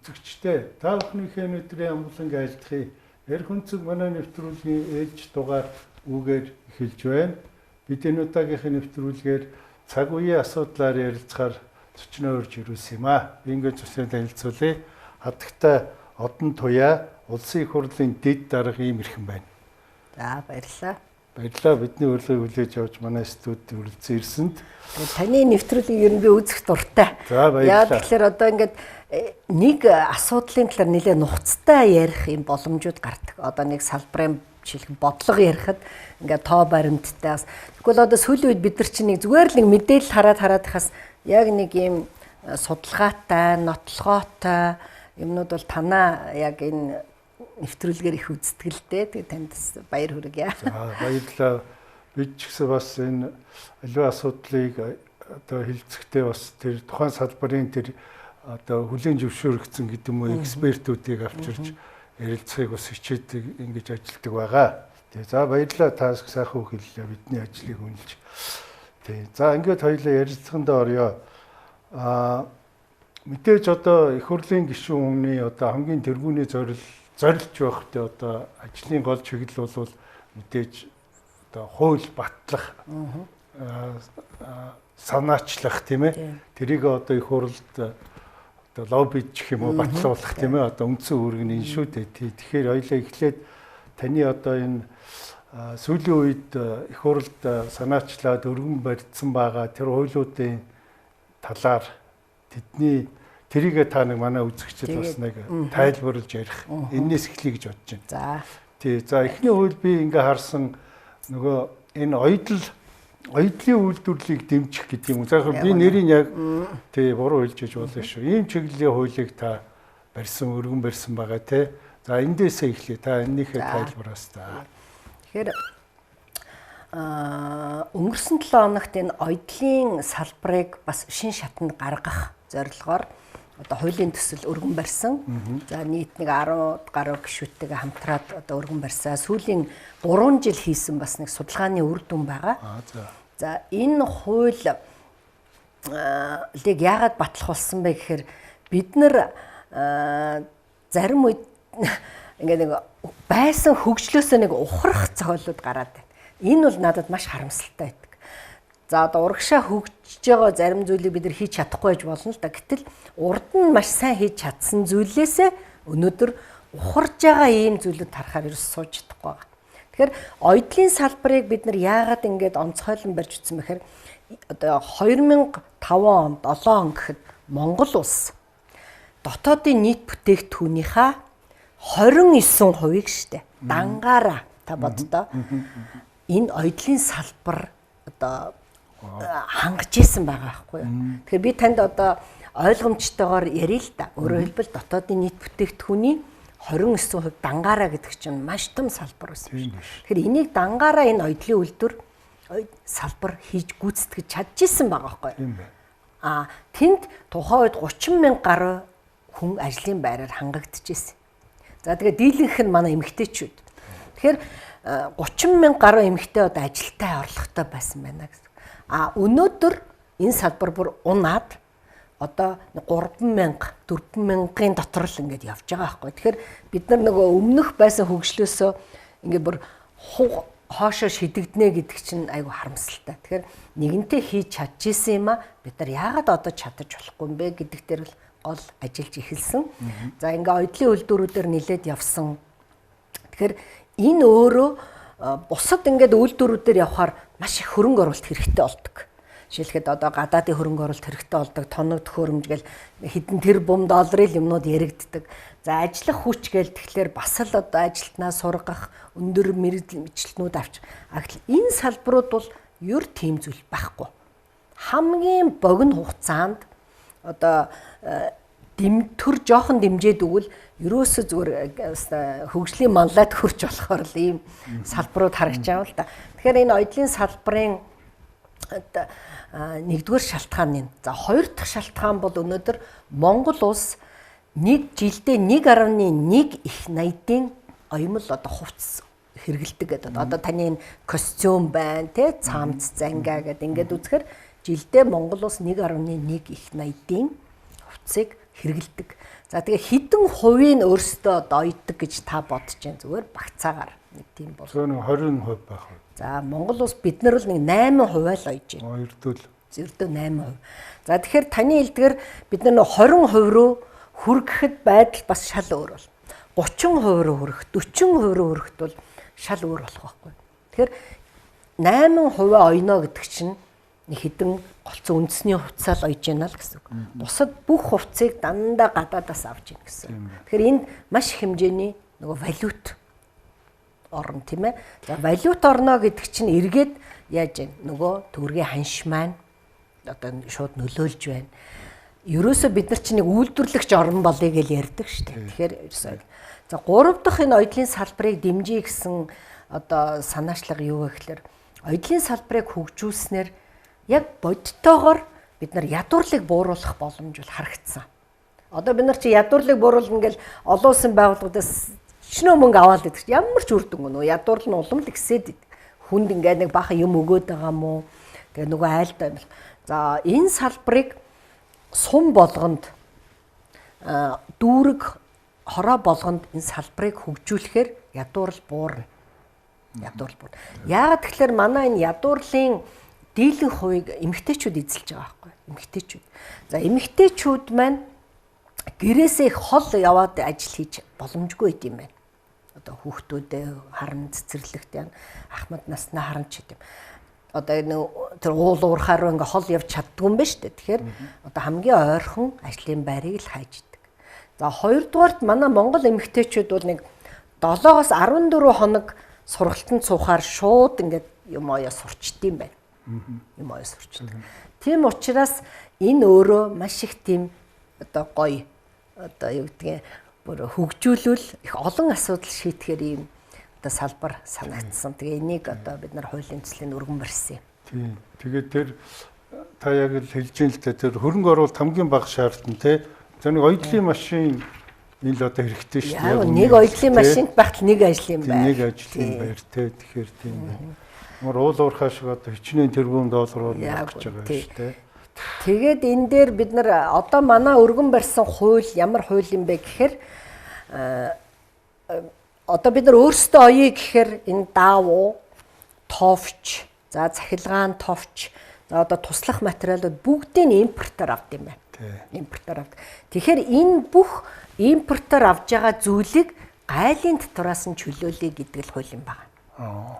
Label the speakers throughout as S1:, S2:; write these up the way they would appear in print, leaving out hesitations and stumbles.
S1: Үзэгчдээ, та бүхнийхээ өнөөдрийн амгаланг айлтгая. Эрх өнцөг манай нэвтрүүлгийн ээлж дугаар үгээр эхэлж байна. Бид энэ удаагийнхын нэвтрүүлгээр цаг үеийн асуудлаар ярилцахаар зочноо урьж ирүүлсэн юм аа. Би ингээд зочноо танилцуулъя. Хадагтай Одон Туяа, Улсын их хурлын дэд дарга ийм эрхэм байна.
S2: За, баярлалаа.
S1: Баярлалаа, бидний урилгыг хүлээж авч манай студид хүрэлцэн ирсэнд.
S2: Таны нэвтрүүлгийг ер нь би үзэх дуртай.
S1: За, баярлалаа.
S2: Яг тэгэхээр одоо ингээд нэг асуудлын талаар нэлээ нухацтай ярих юм боломжууд гардаг. Одоо нэг салбарын жишээлх бодлого ярихад ингээд тоо баримттай бас. Тэгвэл одоо сүүлийн үед бид нар чинь нэг зүгээр л нэг мэдээлэл хараад хас яг нэг юм судалгаатай, нотлогоотой юмнууд бол танаа яг энэ нэвтрүүлгээр их үздэг л дээ. Тэгээ танд баяр хүргье.
S1: За, баярлалаа. Бид ч гэсэн бас энэ аливаа асуудлыг одоо хилцэхдээ бас тэр тухайн салбарын тэр одоо хүлээн зөвшөөрөгдсөн гэдэг юм уу экспертүүдийг авчирч ярилцахыг бас хичээдэг, ингэж ажилладаг байгаа. Тэгээ за, баярлалаа, та сайхан үг хэллээ, бидний ажлыг үнэлж. Тэгээ за, ингээд хоёлаа ярилцсандаа оръё. Мэдээж одоо их хурлын гишүүн хүний одоо хамгийн тэргүүний зорилж байх тэ одоо ажлын гол чиглэл бол мэдээж одоо хууль батлах, санаачлах, тийм ээ. Тэрийг одоо их хурлд одоо лоббичих юм уу, батлуулах, тийм ээ, одоо үндсэн үүрэг нь энэ шүү дээ. Тэгэхээр хоёлаа эхлээд таны одоо энэ сүүлийн үед их хурлд санаачлаад өргөн барьдсан байгаа тэр хуулиудын талаар тэдний тэрийгээ та нэг манай үзэгчид бас нэг тайлбарлаж ярих. Эннээс эхлэе гэж бодож байна.
S2: За.
S1: Тий. За, эхний хууль би ингээ харсан нөгөө энэ оёдлын үйлдвэрлэлийг дэмжих гэдэг юм. За, би нэрийг яг тий буруу хэлж иж болно шүү. Ийм чиглэлийн хуулийг та барьсан, өргөн барьсан байгаа тий. За, эндээсээ эхлэе. Та энэнийхээ тайлбараас та.
S2: Тэгэхээр өнгөрсөн 7 хоногт энэ оёдлын салбарыг бас шин шатанд гаргах зорилгоор одоо хуулийн төсөл өргөн барьсан. За, нийт нэг 10 гаруй гишүүнтэйгээ хамтраад одоо өргөн барьсан. Сүүлийн 3 жил хийсэн бас нэг судалгааны үр дүн байгаа. За, энэ хуулийг яагаад батлах болсон бэ гэхээр бид нар зарим үед ингээд нэг байсан хөгжлөөсөө нэг ухрах зохиолууд гараад байна. Энэ бол надад маш харамсалтай байдаг. За, одоо урагшаа хөгжиж байгаа зарим зүйлийг бид нар хийж чадахгүй байж болно л да. Гэтэл урд нь маш сайн хийж чадсан зүйлээсээ өнөөдөр ухарж байгаа ийм зүйлүүд харахаар ерөөс сууж чадахгүй байгаа. Тэгэхээр оёдлын салбарыг бид нар яагаад ингэж онцгойлон барьж утсан бэхээр одоо 2005 он, 7 он гэхэд Монгол улс дотоодын нийт бүтээгдэхүүнийхээ 29%-ийг штэ дангаараа та боддоо энэ оёдлын салбар одоо хангаж исэн байгаа байхгүй юу. Тэгэхээр би танд одоо ойлгомжтойгоор ярил л да. Өөрөөр хэлбэл дотоодын нийт бүтээгдэхүүний 29% дангаараа гэдэг чинь маш том салбар байсан шүү. Тэгэхээр энийг дангаараа энэ оёдлын үйлдвэр салбар хийж гүйцэтгэж чадж исэн байгаа байхгүй юу. Тэнд тухайн үед 30 мянга гаруй хүн ажлын байраар хангагдчихсэн. За, тэгээ дийлэнх нь манай эмэгтэйчүүд. Тэгэхээр 30 мянга гаруй эмэгтэй одоо ажилтай орлоготой байсан байна гэсэн. Өнөөдөр энэ салбар бүр унаад одоо 3 мянга, 4 мянгын дотор л ингээд явж байгаа байхгүй. Тэгэхээр бид нар нөгөө өмнөх байсан хөгжлөөсөө ингээд бүр хоошоо шидэгднэ гэдэг чинь айгүй харамсалтай. Тэгэхээр нэгэнтээ хийж чадчихсан юм а бид нар яагаад одоо чадаж болохгүй юм бэ гэдэг дээр л гол ажиллаж эхэлсэн. За, ингээ оёдлын үйлдвэрүүдээр нэлээд явсан. Тэгэхээр энэ өөрөө бусад ингээд үйлдвэрүүдээр явхаар маш их хөрөнгө оруулалт хэрэгтэй болдог. Жишээлхэд одоо гадаадын хөрөнгө оруулалт хэрэгтэй болдог, тоног төхөөрөмж гэл хэдэн тэрбум долларын юмнууд яригддаг. За, ажиллах хүч гээл тэгэхээр бас л одоо ажилтнаа сургах, өндөр мэргэжилтнүүд авч. Гэтэл энэ салбарууд бол ер тийм зүйл байхгүй. Хамгийн богино хугацаанд одоо төр жоохон дэмжээд өгвөл ерөөсө зүгээр хөгжлийн манлайд хөрч болохоор л ийм салбарууд харагдаж байгаа л да. Тэгэхээр энэ оёдлын салбарын нэгдүгээр шалтгаан нь. За, хоёр дахь шалтгаан бол өнөөдөр Монгол улс нэг жилдээ 1.1 их 80-ийн оёмол одоо хувцас хэрэгэлдэг гэдэг. Одоо таны энэ костюм байна, тэ, цамц, зангаа гэдэг ингээд үзэхээр жилдээ Монгол улс 1.1 их 80-ийн хувцсыг хэрэгэлдэг. За тэгээ хэдэн хувийг өөрсдөө одоо оёдог гэж та бодож байна, зүгээр багцаагаар нэг тийм бол.
S1: Зөв нэг 20% байх уу?
S2: За Монгол улс бид нар бол нэг 8% л оёж байна.
S1: Ердөө л.
S2: Ердөө 8%. За тэгэхээр таны хэлдгээр бид нар 20% руу хүргэхэд байдал бас шал өөр бол. 30% руу хүрэх, 40% руу хүрэхэд бол шал өөр болох байхгүй. Тэгэхээр 8% оёно гэдэг чинь нэг хэдэн голцсон үндэсний хувцас л оёж байна л гэсэн үг. Бусад бүх хувцсыг дандаа гадаадаас авч ийн гэсэн. Тэгэхээр энд маш их хэмжээний нөгөө валют орно, тийм ээ. За валют орно гэдэг чинь эргээд яаж вэ? Нөгөө төгрөгийн ханш маань одоо шууд нөлөөлж байна. Ерөөсөө бид нар чинь нэг үйлдвэрлэгч орн болъё гэж ярьдаг шүү дээ. Тэгэхээр ерөөсөө за гурав дахь энэ оёдлын салбарыг дэмжиж гэсэн одоо санаачлага юу вэ гэхээр оёдлын салбарыг хөгжүүлснээр яг бодтойгоор бид нар ядуурлыг бууруулах боломж бол харагдсан. Одоо бид нар чи ядуурлыг бууруулна гэл олон улсын байгууллагуудаас шинэ мөнгө аваад идэх чинь ямар ч үр дүн нөө ядуурлал нь улам л ихсээд идэг. Хүнд ингээд нэг бахан юм өгөөд байгаа мó. Тэгээ нөгөө айлд юм. За энэ салбарыг сум болгонд дүүрэг хороо болгонд энэ салбарыг хөгжүүлэхээр ядуурл буурна. Ядуурл буурна. Яагаад тэгэхээр манай энэ ядуурлын дийлэн хувийг эмэгтэйчүүд эзэлж байгаа байхгүй эмэгтэйчүүд. За эмэгтэйчүүд маань гэрээсээ их хол яваад ажил хийж боломжгүй байд юм байна. Одоо хүүхдүүдээ харан цэцэрлэгт яана, ахмад наснаа харан ч гэдэм. Одоо энэ тэр уул уурхаар ингээ хол явж чаддгүй юм байна шүү дээ. Тэгэхээр одоо хамгийн ойрхон ажлын байрыг л хайж идэг. За хоёрдугаарт манай Монгол эмэгтэйчүүд бол нэг 7-оос 14 хоног сургалтанд суухаар шууд ингээд юм оёо сурчдсан байна. Юм оёо сурчдаг. Тийм учраас энэ өөрөө маш их тийм одоо гоё одоо юу гэдгийг бүр хөгжүүлвэл их олон асуудал шийдэхээр ийм одоо салбар санагдсан. Тэгээ энийг одоо бид нар хуулийн төслийн өргөн барьсан юм.
S1: Тийм. Тэгээд тэр та яг л хэлж ин л дээ, тэр хөрөнгө оруулалт хамгийн бага шаардна те. За нэг оёдлын машин энэ л одоо хэрэгтэй шүү
S2: дээ. Нэг оёдлын машинд багт нэг ажлын байр.
S1: Нэг ажлын байр те. Тэгэхээр тийм байна. Мөр уул уурхай шиг одоо хичнээн тэрбум доллараар гэж байгаа шүү дээ.
S2: Тэгээд энэ дээр бид нар одоо манай өргөн барьсан хууль ямар хууль юм бэ гэхээр одоо бид нар өөрсдөө оёё гэхээр энэ даавуу, товч, за цахилгаан товч, за одоо туслах материалууд бүгдийг нь импортоор авд юм байна. Импортоор авд. Тэгэхээр энэ бүх импортоор авж байгаа зүйлийг гайлын татвараас нь чөлөөлөе гэдэг л хууль юм байна.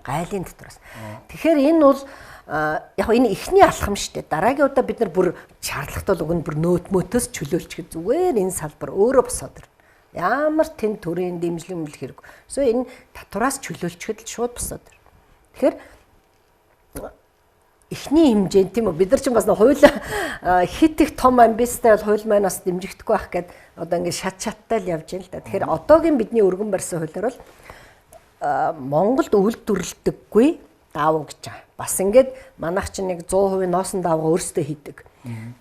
S2: Гайлын татвараас. Тэгэхээр энэ бол яг энэ эхний алхам шүү дээ. Дараагийн удаа бид нар бүр шаардлагатай бол уг нь бүр нөөт мөтөөс чөлөөлчих зүгээр энэ салбар өөрөө босоод ирнэ. Ямар тэн төрийн дэмжлэг мэл хэрэг. Эсвэл энэ татвараас чөлөөлчөд л шууд босоод ирнэ. Тэгэхээр эхний хэмжээнд тийм үү бид нар чинь бас хууль хит их том амбицтай бол хууль маань бас дэмжигдэхгүй байх гээд одоо ингээд шат шаттай л явж байна л да. Тэгэхээр одоогийн бидний өргөн барьсан хуулиар бол Монголд үйлдвэрлэдэггүй даавуу гэж байгаа. Бас ингээд манайх чинь нэг 100% ноосон даавгаа өөрсдөө хийдэг.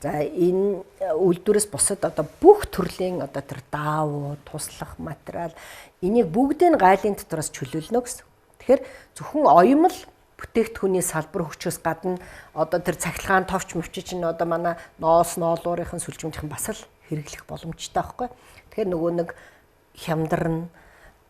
S2: За энэ үйлдвэрээс бусад одоо бүх төрлийн одоо тэр даавуу, туслах материал энийг бүгдийг нь гайлын дотроос чөлөөлнө гэсэн. Тэгэхээр зөвхөн оёмл бүтээгдэхүүний салбар хөгжихөөс гадна одоо тэр цахилгаан товч мөвч чинь одоо манай ноос ноолуурынхан сүлжмжийнхэн бас л хэрэглэх боломжтой байхгүй. Тэгэхээр нөгөө нэг хямдарна,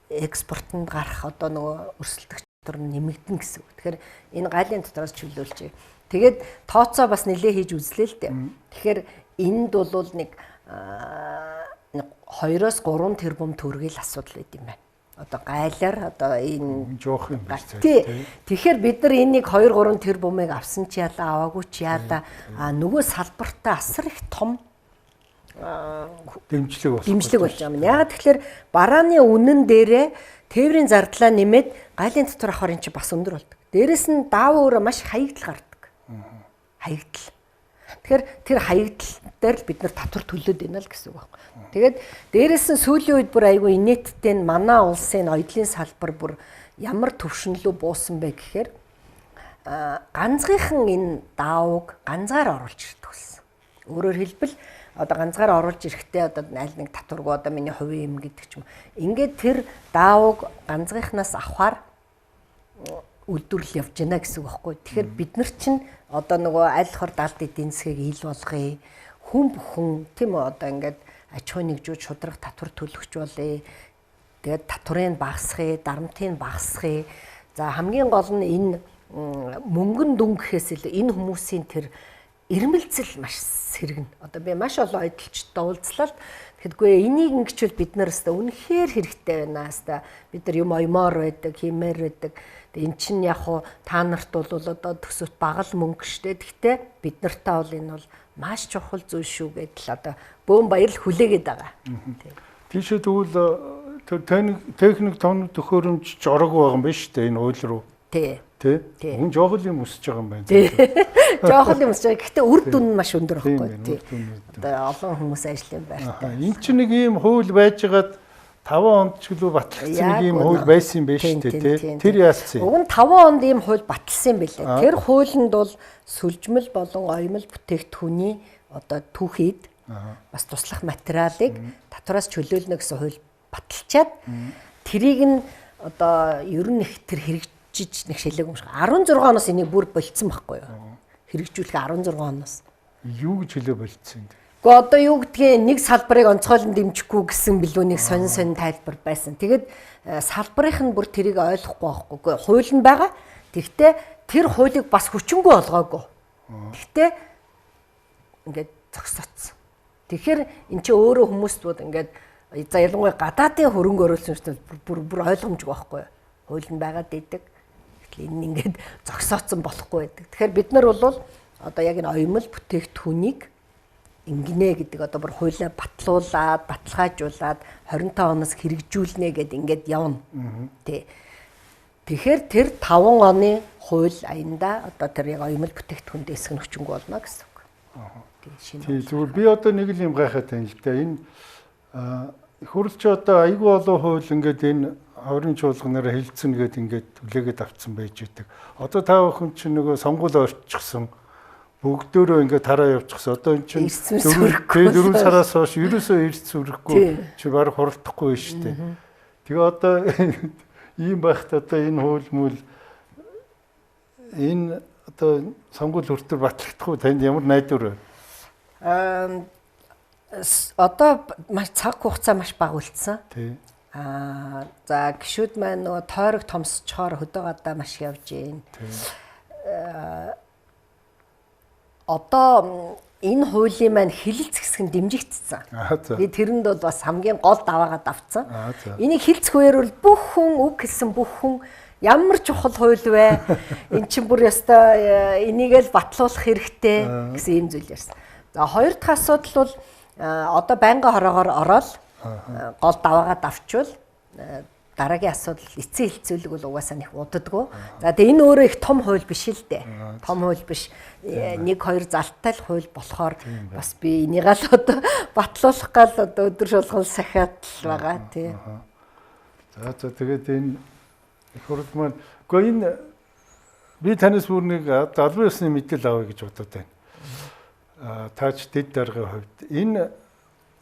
S2: экспортод гарах одоо нөгөө өрсөлдөх чадвар нь нэмэгдэнэ гэсэн үг. Тэгэхээр энэ гайлын дотроос чөлөөлж. Тэгээд тооцоо бас нэлээ хийж үзлээ л дээ. Тэгэхээр энд бол нэг 2-3 тэрбум төгрөгийн асуудал байд юм байна. Одоо гайлаар одоо энэ
S1: жоох юм байна.
S2: Тий. Тэгэхээр бид нар энийг 2-3 тэрбумыг авсан ч яалаа, аваагүй ч яалаа. А нөгөө салбартаа асар их том
S1: дэмжлэг
S2: болох. Дэмжлэг болж байгаа юм. Яагаад тэгэхээр барааны үнэн дээрээ тээврийн зардлаа нэмээд гайлын дотор авахар эн чинь бас өндөр болдог. Дээрээс нь даав өөрөө маш хаягдал гардаг. Хаягдал. Тэгэхээр тэр хаягдал дээр л бид нар татвар төлөөд байна л гэсэн үг байна. Тэгээд дээрээс нь сүүлийн үед бүр айгүй инээдтэй нь манай улсын оёдлын салбар бүр ямар төвшин лүү буусан бэ гэхээр ганцгийнхан энэ даавууг ганцгаар оруулж ирдэг болсон. Өөрөөр хэлбэл одоо ганцгаар оруулж ирэхдээ одоо аль нэг татваргүй одоо миний хувийн юм гэдэг ч юм. Ингээд тэр даавууг ганцгийнхнаас авахар үйлдвэрлэл явж байна гэсэн үг байхгүй. Тэгэхээр бид нар чинь одоо нөгөө аль хор далд эдийн засгийг ил болгоё. Хүн бүхэн тийм үү одоо ингээд аж ахуйн нэгжүүд шударга татвар төлөгч болъё. Тэгээд татврыг багасгая, дарамтыг багасгая. За хамгийн гол нь энэ мөнгөн дүн гэхээс илүү энэ хүмүүсийн тэр ирмэлцэл маш сэргэнэ. Одоо би маш олон ойдолчтой уулзлаа л тэгэхдээ энийг ингэчвэл бид нар өстө үнэхээр хэрэгтэй байна. Өстө бид нар юм оёмоор байдаг, хиймээр байдаг. Тэгээ эн чинь яг хуу та нарт бол одоо төсөвт бага л мөнгө штэ. Гэхдээ бид нартай бол энэ бол маш чухал зүйл шүү гэдэл одоо бөөн баяр л хүлээгээд байгаа.
S1: Тийшээ тэгвэл тэр техник тоног төхөөрөмж ч ороогүй байгаа юм байна шүү дээ энэ хууль руу.
S2: Тий.
S1: Тэ? Хүн жоох л юм өсөж байгаа юм байна.
S2: Жоох л юм өсөж байгаа. Гэхдээ үр дүн нь маш өндөр байхгүй тий. Одоо олон хүмүүс ажлын байртай.
S1: Энд чинь нэг ийм хууль байжгаад 5 онд ч гэлүү батлагдсан нэг ийм хууль байсан юм байна шүү дээ тий. Тэр яасан юм?
S2: Уг нь 5 онд ийм хууль баталсан юм билээ. Тэр хуулинд бол сүлжмэл болон оёмл бүтээгдэхүүний одоо түүхийд бас туслах материалыг татвараас чөлөөлнө гэсэн хууль баталчаад тэрийг нь одоо ер нь их тэр хэрэгжиж нэг шилээг юм шиг 16 оноос энийг бүр болцсон байхгүй юу? Хэрэгжүүлэх 16 оноос.
S1: Юу гэж хэлээ болцсон юм?
S2: Гэхдээ одоо юу гэдгийг нэг салбарыг онцгойлон дэмжихгүй гэсэн билүү нэг сонин сонин тайлбар байсан. Тэгээд салбарынх нь бүр тэрийг ойлгохгүй байхгүй. Хууль нь байгаа. Тэгвэл тэр хуулийг бас хүчингү олгоогүй. Тэгвэл ингээд зогсооцсон. Тэгэхээр эн чинь өөрөө хүмүүст бод ингээд за ялангуяа гадаадын хөрөнгө оруулсан шүү дээ бүр бүр ойлгомжгүй байхгүй юу? Хууль нь байгаад идэг. Гэтэл энэ ингээд зогсооцсон болохгүй байдаг. Тэгэхээр бид нар бол одоо яг энэ оёмл бүтээгдэхүүнийг ингэнэ гэдэг одоо бүр хуулиа батлуулаад, баталгаажуулаад 25 оноос хэрэгжүүлнэ гэд ингээд явна. Тэ. Тэгэхээр тэр 5 оны хууль аяндаа одоо тэр яг оёмл бүтээгдэхүүн дэсг нь хүчингү болно гэсэн үг.
S1: Тий, зүгээр би одоо нэг л юм гайхаад байна л да. Энэ их хурл чи одоо айгүй олон хууль ингээд энэ ховрын чуулганаараа хилцэн гээд ингээд түлээгээд авцсан байж идэг. Одоо та бүхэн чинь нөгөө сонгуул орчихсон. Бүгдөөрөө ингээд тараа явчихсан. Одоо эн чинь 4 сараас хойш ерөөсөө эрс сүрэхгүй чи баг хуралдахгүй шүү дээ. Тэгээ одоо ийм байхад одоо энэ хууль мүл энэ одоо сонгуул хүртэл батлагдах уу? Танд ямар найдвар
S2: вэ? Одоо маш цаг хугацаа маш бага үлдсэн.
S1: Тий.
S2: За гişүүд маань нөгөө тойрог томсчоор хөдөө гадаа маш явж гин. Одоо энэ хуулийн маань хилэлц хэсэг нь дэмжигдсэн. Би тэрэнд бол бас хамгийн гол даваагаад авцсан. Энийг хилцэх үеэр бол бүх хүн үг хэлсэн бүх хүн ямар чухал хууль вэ? Эн чинь бүр ёстой энийг л батлуулах хэрэгтэй гэсэн ийм зүйл ярьсан. За хоёр дахь асуудал бол одоо байнгын хороогоор ороод гол даваагаад авчвал дараагийн асуудал эцсийн хилцүүлэг бол угаасаа нэг удадгүй. За тэгээ энэ өөрөө их том хууль биш л дээ. Том хууль биш. 1 2 залттай л хууль болохоор бас би энийг л одоо батлуулах гал одоо өдөр шулган сахиад л байгаа тий.
S1: За за тэгээд энэ их хурл маань үгүй энэ би танаас бүр нэг одоо албан ёсны мэдээлэл авъя гэж бодод байна. Таач дэд даргын хувьд энэ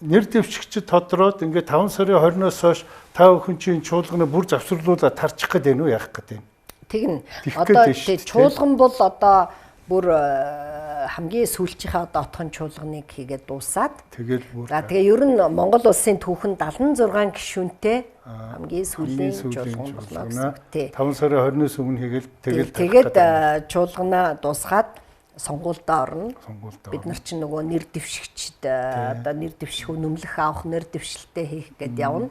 S1: нэр дэвшигчид тодроод ингээд 5 сарын 20-оос хойш та бүхэн чинь чуулганы бүр завсарлуулаад тарчих гээд байна уу яах гээд байна?
S2: Тэгнэ. Одоо чуулган бол одоо бүр хамгийн сүүлчийнхээ одоо отхон чуулганыг хийгээд дуусаад
S1: тэгэл бүр.
S2: За тэгээ ер нь Монгол улсын түүхэн 76 гишүүнтэй хамгийн сүүлийн чуулган болно гэсэн.
S1: Тий. 5 сарын 20-оос өмнө хийгээл
S2: тэгэл тэгээд чуулганаа дуусгаад сонгуульдаа орно. Бид нар чинь нөгөө нэр дэвшигчд одоо нэр дэвших үнэмлэх авах, нэр дэвшилтээ хийх гээд явна.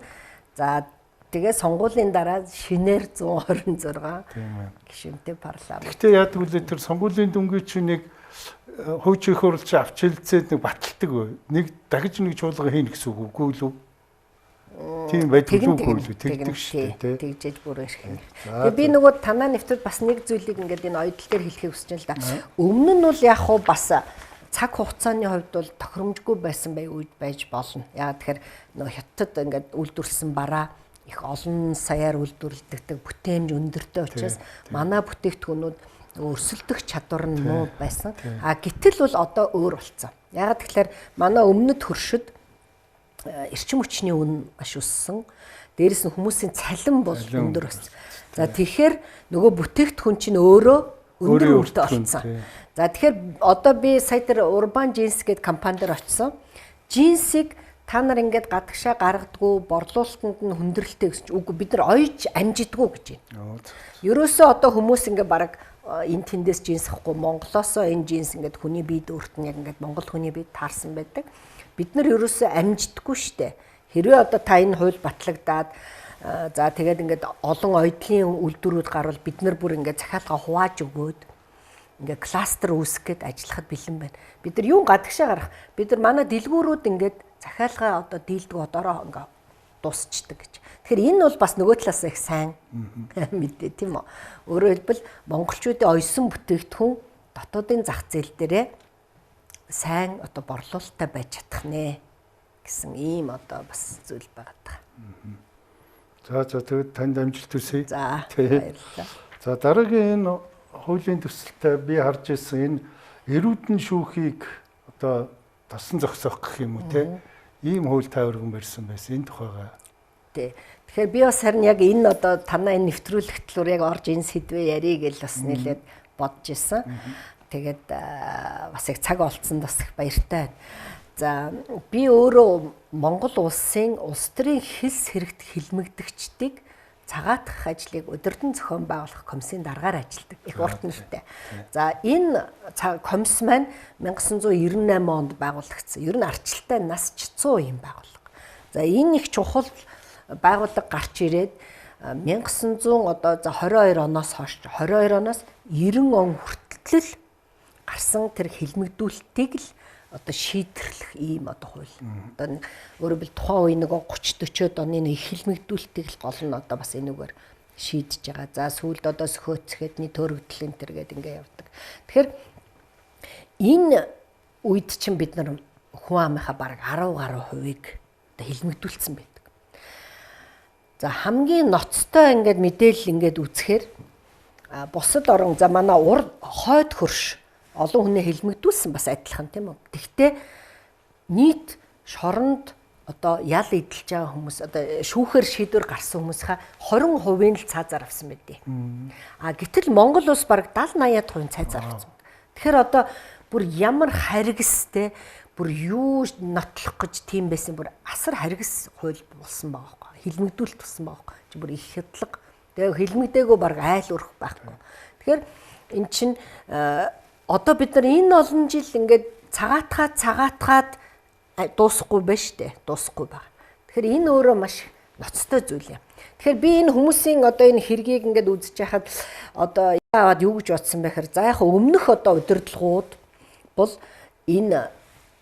S2: За тэгээ сонгуулийн дараа шинээр 126 гишүүнтэй парламент.
S1: Гэхдээ яадаг вэ тэр сонгуулийн дүнгийн чинь нэг хууч их хурл чи авч хилцээд нэг баталдаг. Нэг дахиж нэг чуулга хийнэ гэсэн үг үгүй л үү? Тийм байдаг үгүй л тэгдэг шүү дээ.
S2: Тэгжээж бүр ирэх юм. Тэгээ би нөгөө танаа нэвтрэл бас нэг зүйлийг ингээд энэ оёдол дээр хэлэхийг хүсэж байна л да. Өмнө нь бол яг хуу бас цаг хугацааны хувьд бол тохиромжгүй байсан бай үед байж болно. Яг тэгэхээр нөгөө хятад ингээд үйлдвэрлэсэн бараа их олон саяар үйлдвэрлэдэг бүтээмж өндөртэй учраас манай бүтээгдэхүүнүүд өрсөлдөх чадвар нь муу байсан. А гэтэл бол одоо өөр болцсон. Яг тэгэхээр манай өмнөд хөршид эрчим хүчний үн маш өссөн. Дээрээс нь хүмүүсийн цалин бол өндөр болсон. За тэгэхээр нөгөө бүтээгдэхүүн чинь өөрөө өндөр үнэтэй болсон. За тэгэхээр одоо би сая тэр Urban Jeans гэдэг компани дээр очисон. Джинсийг Та нар ингээд гадагшаа гаргадгүй, борлуулалтанд нь хүндрэлтэй гэсэн чинь үгүй бид нар оёж амжидгүй гэж байна. Ерөөсөө одоо хүмүүс ингээд бараг энэ тэндээс джинс авахгүй, Монголоосоо энэ джинс ингээд хүний биед өөрт нь яг ингээд монгол хүний биед таарсан байдаг. Бид нар ерөөсөө амжидгүй штэ. Хэрвээ одоо та энэ хууль батлагдаад за тэгээд ингээд олон оёдлын үйлдвэрүүд гарвал бид нар бүр ингээд захиалга хувааж өгөөд ингээд кластер үүсгэх гээд ажиллахад бэлэн байна. Бид нар юун гадагшаа гарах? Бид нар манай дэлгүүрүүд ингээд захиалга одоо дийлдэг одоороо ингээ дуусчдаг гэж. Тэгэхээр энэ бол бас нөгөө талаас их сайн мэдээ тийм үү? Өөрөөр хэлбэл монголчуудын оёсон бүтээгдэхүүн дотоодын зах зээл дээрээ сайн одоо борлуулалттай байж чадах нэ гэсэн ийм одоо бас зүйл байгаа даа.
S1: За за тэгэд танд амжилт хүсье.
S2: За баярлалаа.
S1: За дараагийн энэ хуулийн төсөлтэй би харж ирсэн энэ эрүүдэн шүүхийг одоо тосон зогсоох гэх юм уу те ийм хууль тайварган барьсан байсан энэ тухайгаа.
S2: Тий. Тэгэхээр би бас харин яг энэ одоо танаа энэ нэвтрүүлэгт лур яг орж энэ сэдвээ ярих гэж бас нэлээд бодож исэн. Тэгээд бас яг цаг олцсонд бас их баяртай байна. За би өөрөө Монгол улсын улс төрийн хилс хэрэгт хилмигдэгчдийг цагаатгах ажлыг удирдан зохион байгуулах комиссийн даргаар ажилладаг. Их урт нэртэй. За энэ комисс маань 1998 онд байгуулагдсан. Ер нь арчлалтай нас ч 100 юм байгууллага. За энэ их чухал байгууллага гарч ирээд 1900 одоо за 22 оноос хойш 22 оноос 90 он хүртэл гарсан тэр хилмигдүүлэлтийг л одоо шийдэрлэх ийм одоо хууль. Одоо өөрөөр хэлбэл тухайн үе нөгөө 30 40-од оны нэг хилмигдүүлэлтийг л гол нь одоо бас энүүгээр шийдэж байгаа. За сүүлд одоо сөхөөцөхдний төрөгдөл энэ төр гээд ингээ явдаг. Тэгэхээр энэ үед чинь бид нар хүн амынхаа бараг 10 гаруй хувийг одоо хилмигдүүлсэн байдаг. За хамгийн ноцтой ингээд мэдээлэл ингээд үзэхээр бусад орон за манай ур хойд хөрш олон хүнээ хилмигдүүлсэн бас адилхан тийм үү. Тэгтээ нийт шоронд одоо ял эдэлж байгаа хүмүүс одоо шүүхээр шийдвэр гарсан хүмүүсийнхаа 20% нь л цаазаар авсан байдیں۔ А гэтэл Монгол улс бараг 70 80% цаазаар авсан. Тэгэхээр одоо бүр ямар харгистэй бүр юу нотлох гэж тийм байсан бүр асар харгис хууль болсон байгаа байхгүй. Хилмигдүүлэлт болсон байгаа байхгүй. Чи бүр их хядлага. Тэгээ хилмигдээгүй бараг айл өрөх байхгүй. Тэгэхээр эн чин одоо бид нар энэ олон жил ингээд цагаатгаад дуусахгүй байна штэ. Дуусахгүй байгаа. Тэгэхээр энэ өөрөө маш ноцтой зүйл юм. Тэгэхээр би энэ хүмүүсийн одоо энэ хэргийг ингээд үзэж байхад одоо яагаад юу гэж бодсон бэ гэхээр за яг өмнөх одоо удирдлагууд бол энэ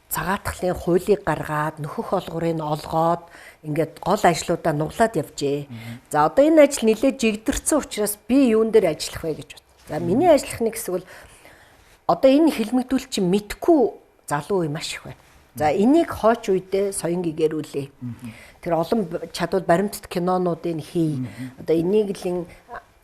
S2: цагаатгалын хуулийг гаргаад нөхөх олгорыг олгоод ингээд гол ажлуудаа нуглаад явжээ. За одоо энэ ажил нэлээд жигдэрсэн учраас би юун дээр ажиллах вэ гэж бодсон. За миний ажиллах нэг хэсэг бол одоо энэ хилмигдүүлэлт чинь мэдхгүй залуу үе маш их байна. За энийг хойч үедээ соён гэгэрүүлээ. Тэр олон чадвал баримтат кинонуудыг хий. Одоо энийг л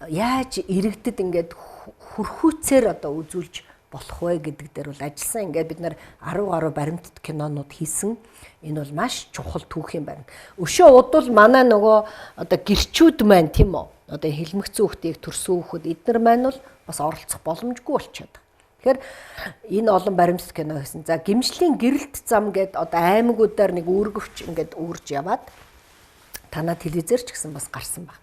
S2: яаж иргэдэд ингээд хүрхүүцээр одоо үзүүлж болох вэ гэдэг дээр бол ажилласан. Ингээд бид нар 10 гаруй баримтат кинонууд хийсэн. Энэ бол маш чухал түүх юм байна. Өшөө удвал манай нөгөө одоо гэрчүүд маань тийм үү? Одоо хилмигцэн хүүхдийг төрсөн хүүхэд эднэр маань бол бас оролцох боломжгүй болчиход. Тэгэхээр энэ олон баримтат кино хийсэн. За гимшлийн гэрэлт зам гээд одоо аймагуудаар нэг үүргэвч ингээд үүрж яваад танаа телевизээр ч гэсэн бас гарсан баг.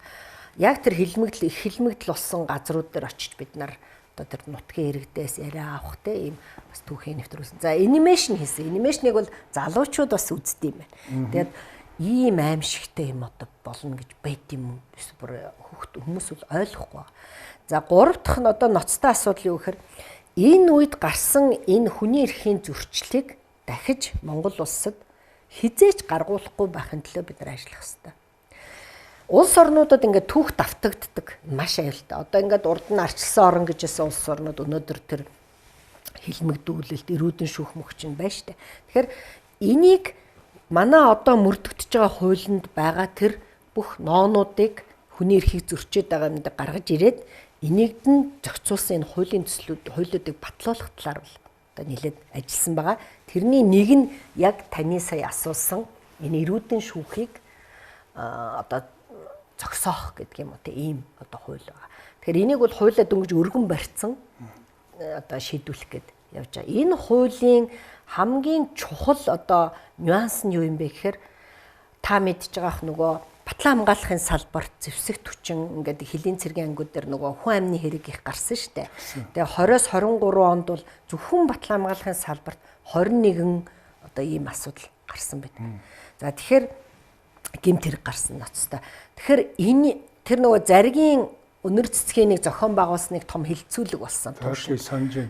S2: Яг тэр хилмигдэл их хилмигдэл болсон газрууд дээр очиж бид нар одоо тэр нутгийн иргэдээс яриа авах те ийм бас түүхийн нэвтрүүлсэн. За анимашн хийсэн. Анимашныг бол залуучууд бас үздэг юм байна. Тэгээд ийм аимшигтай юм одоо болно гэж байд юм уу? Бүр хүмүүс бол ойлгохгүй. За гурав дахь нь одоо ноцтой асуудал юу гэхээр энэ үед гарсан энэ хүний эрхийн зөрчлийг дахиж Монгол улсад хизээч гаргуулахгүй байхын төлөө бид нар ажиллах хэрэгтэй. Улс орнуудад ингээд түүх давтагддаг маш аюултай. Одоо ингээд урд нь арчилсан орн гэж хэлсэн улс орнууд өнөөдөр тэр хилмигдүүлэлт, эрүүдэн шүүх мөхч нь байна штэ. Тэгэхээр энийг манай одоо мөрдөгдөж байгаа хуулинд байгаа тэр бүх ноонуудыг хүний эрхийг зөрчөөд байгаа юмд гаргаж ирээд энийг нь зохицуулсан энэ хуулийн төслүүд хуулиудыг батлуулах талаар бол одоо нэлээд ажилласан байгаа. Тэрний нэг нь яг таны сая асуусан энэ эрүүдэн шүүхийг одоо зогсоох гэдэг юм уу те ийм одоо хууль байгаа. Тэгэхээр энийг бол хуулиа дөнгөж өргөн барьсан одоо шийдвүлэх гээд явж байгаа. Энэ хуулийн Хамгийн чухал одоо нюанс нь юу юм бэ гэхээр та мэдж байгаах нөгөө батлан хамгаалахын салбарт зэвсэг түчин ингээд хөлийн цэргийн ангиуд дээр нөгөө хүн амны хэрэг их гарсан шүү дээ. Тэгээ 20-с 23 онд бол зөвхөн батлан хамгаалахын салбарт 21 одоо ийм асуудал гарсан байна. За тэгэхээр гэмт хэрэг гарсан ноцтой. Тэгэхээр энэ тэр нөгөө заргийн өнөр цэцгийн нэг зохион байгуулсан нэг том хилцүүлэг болсон.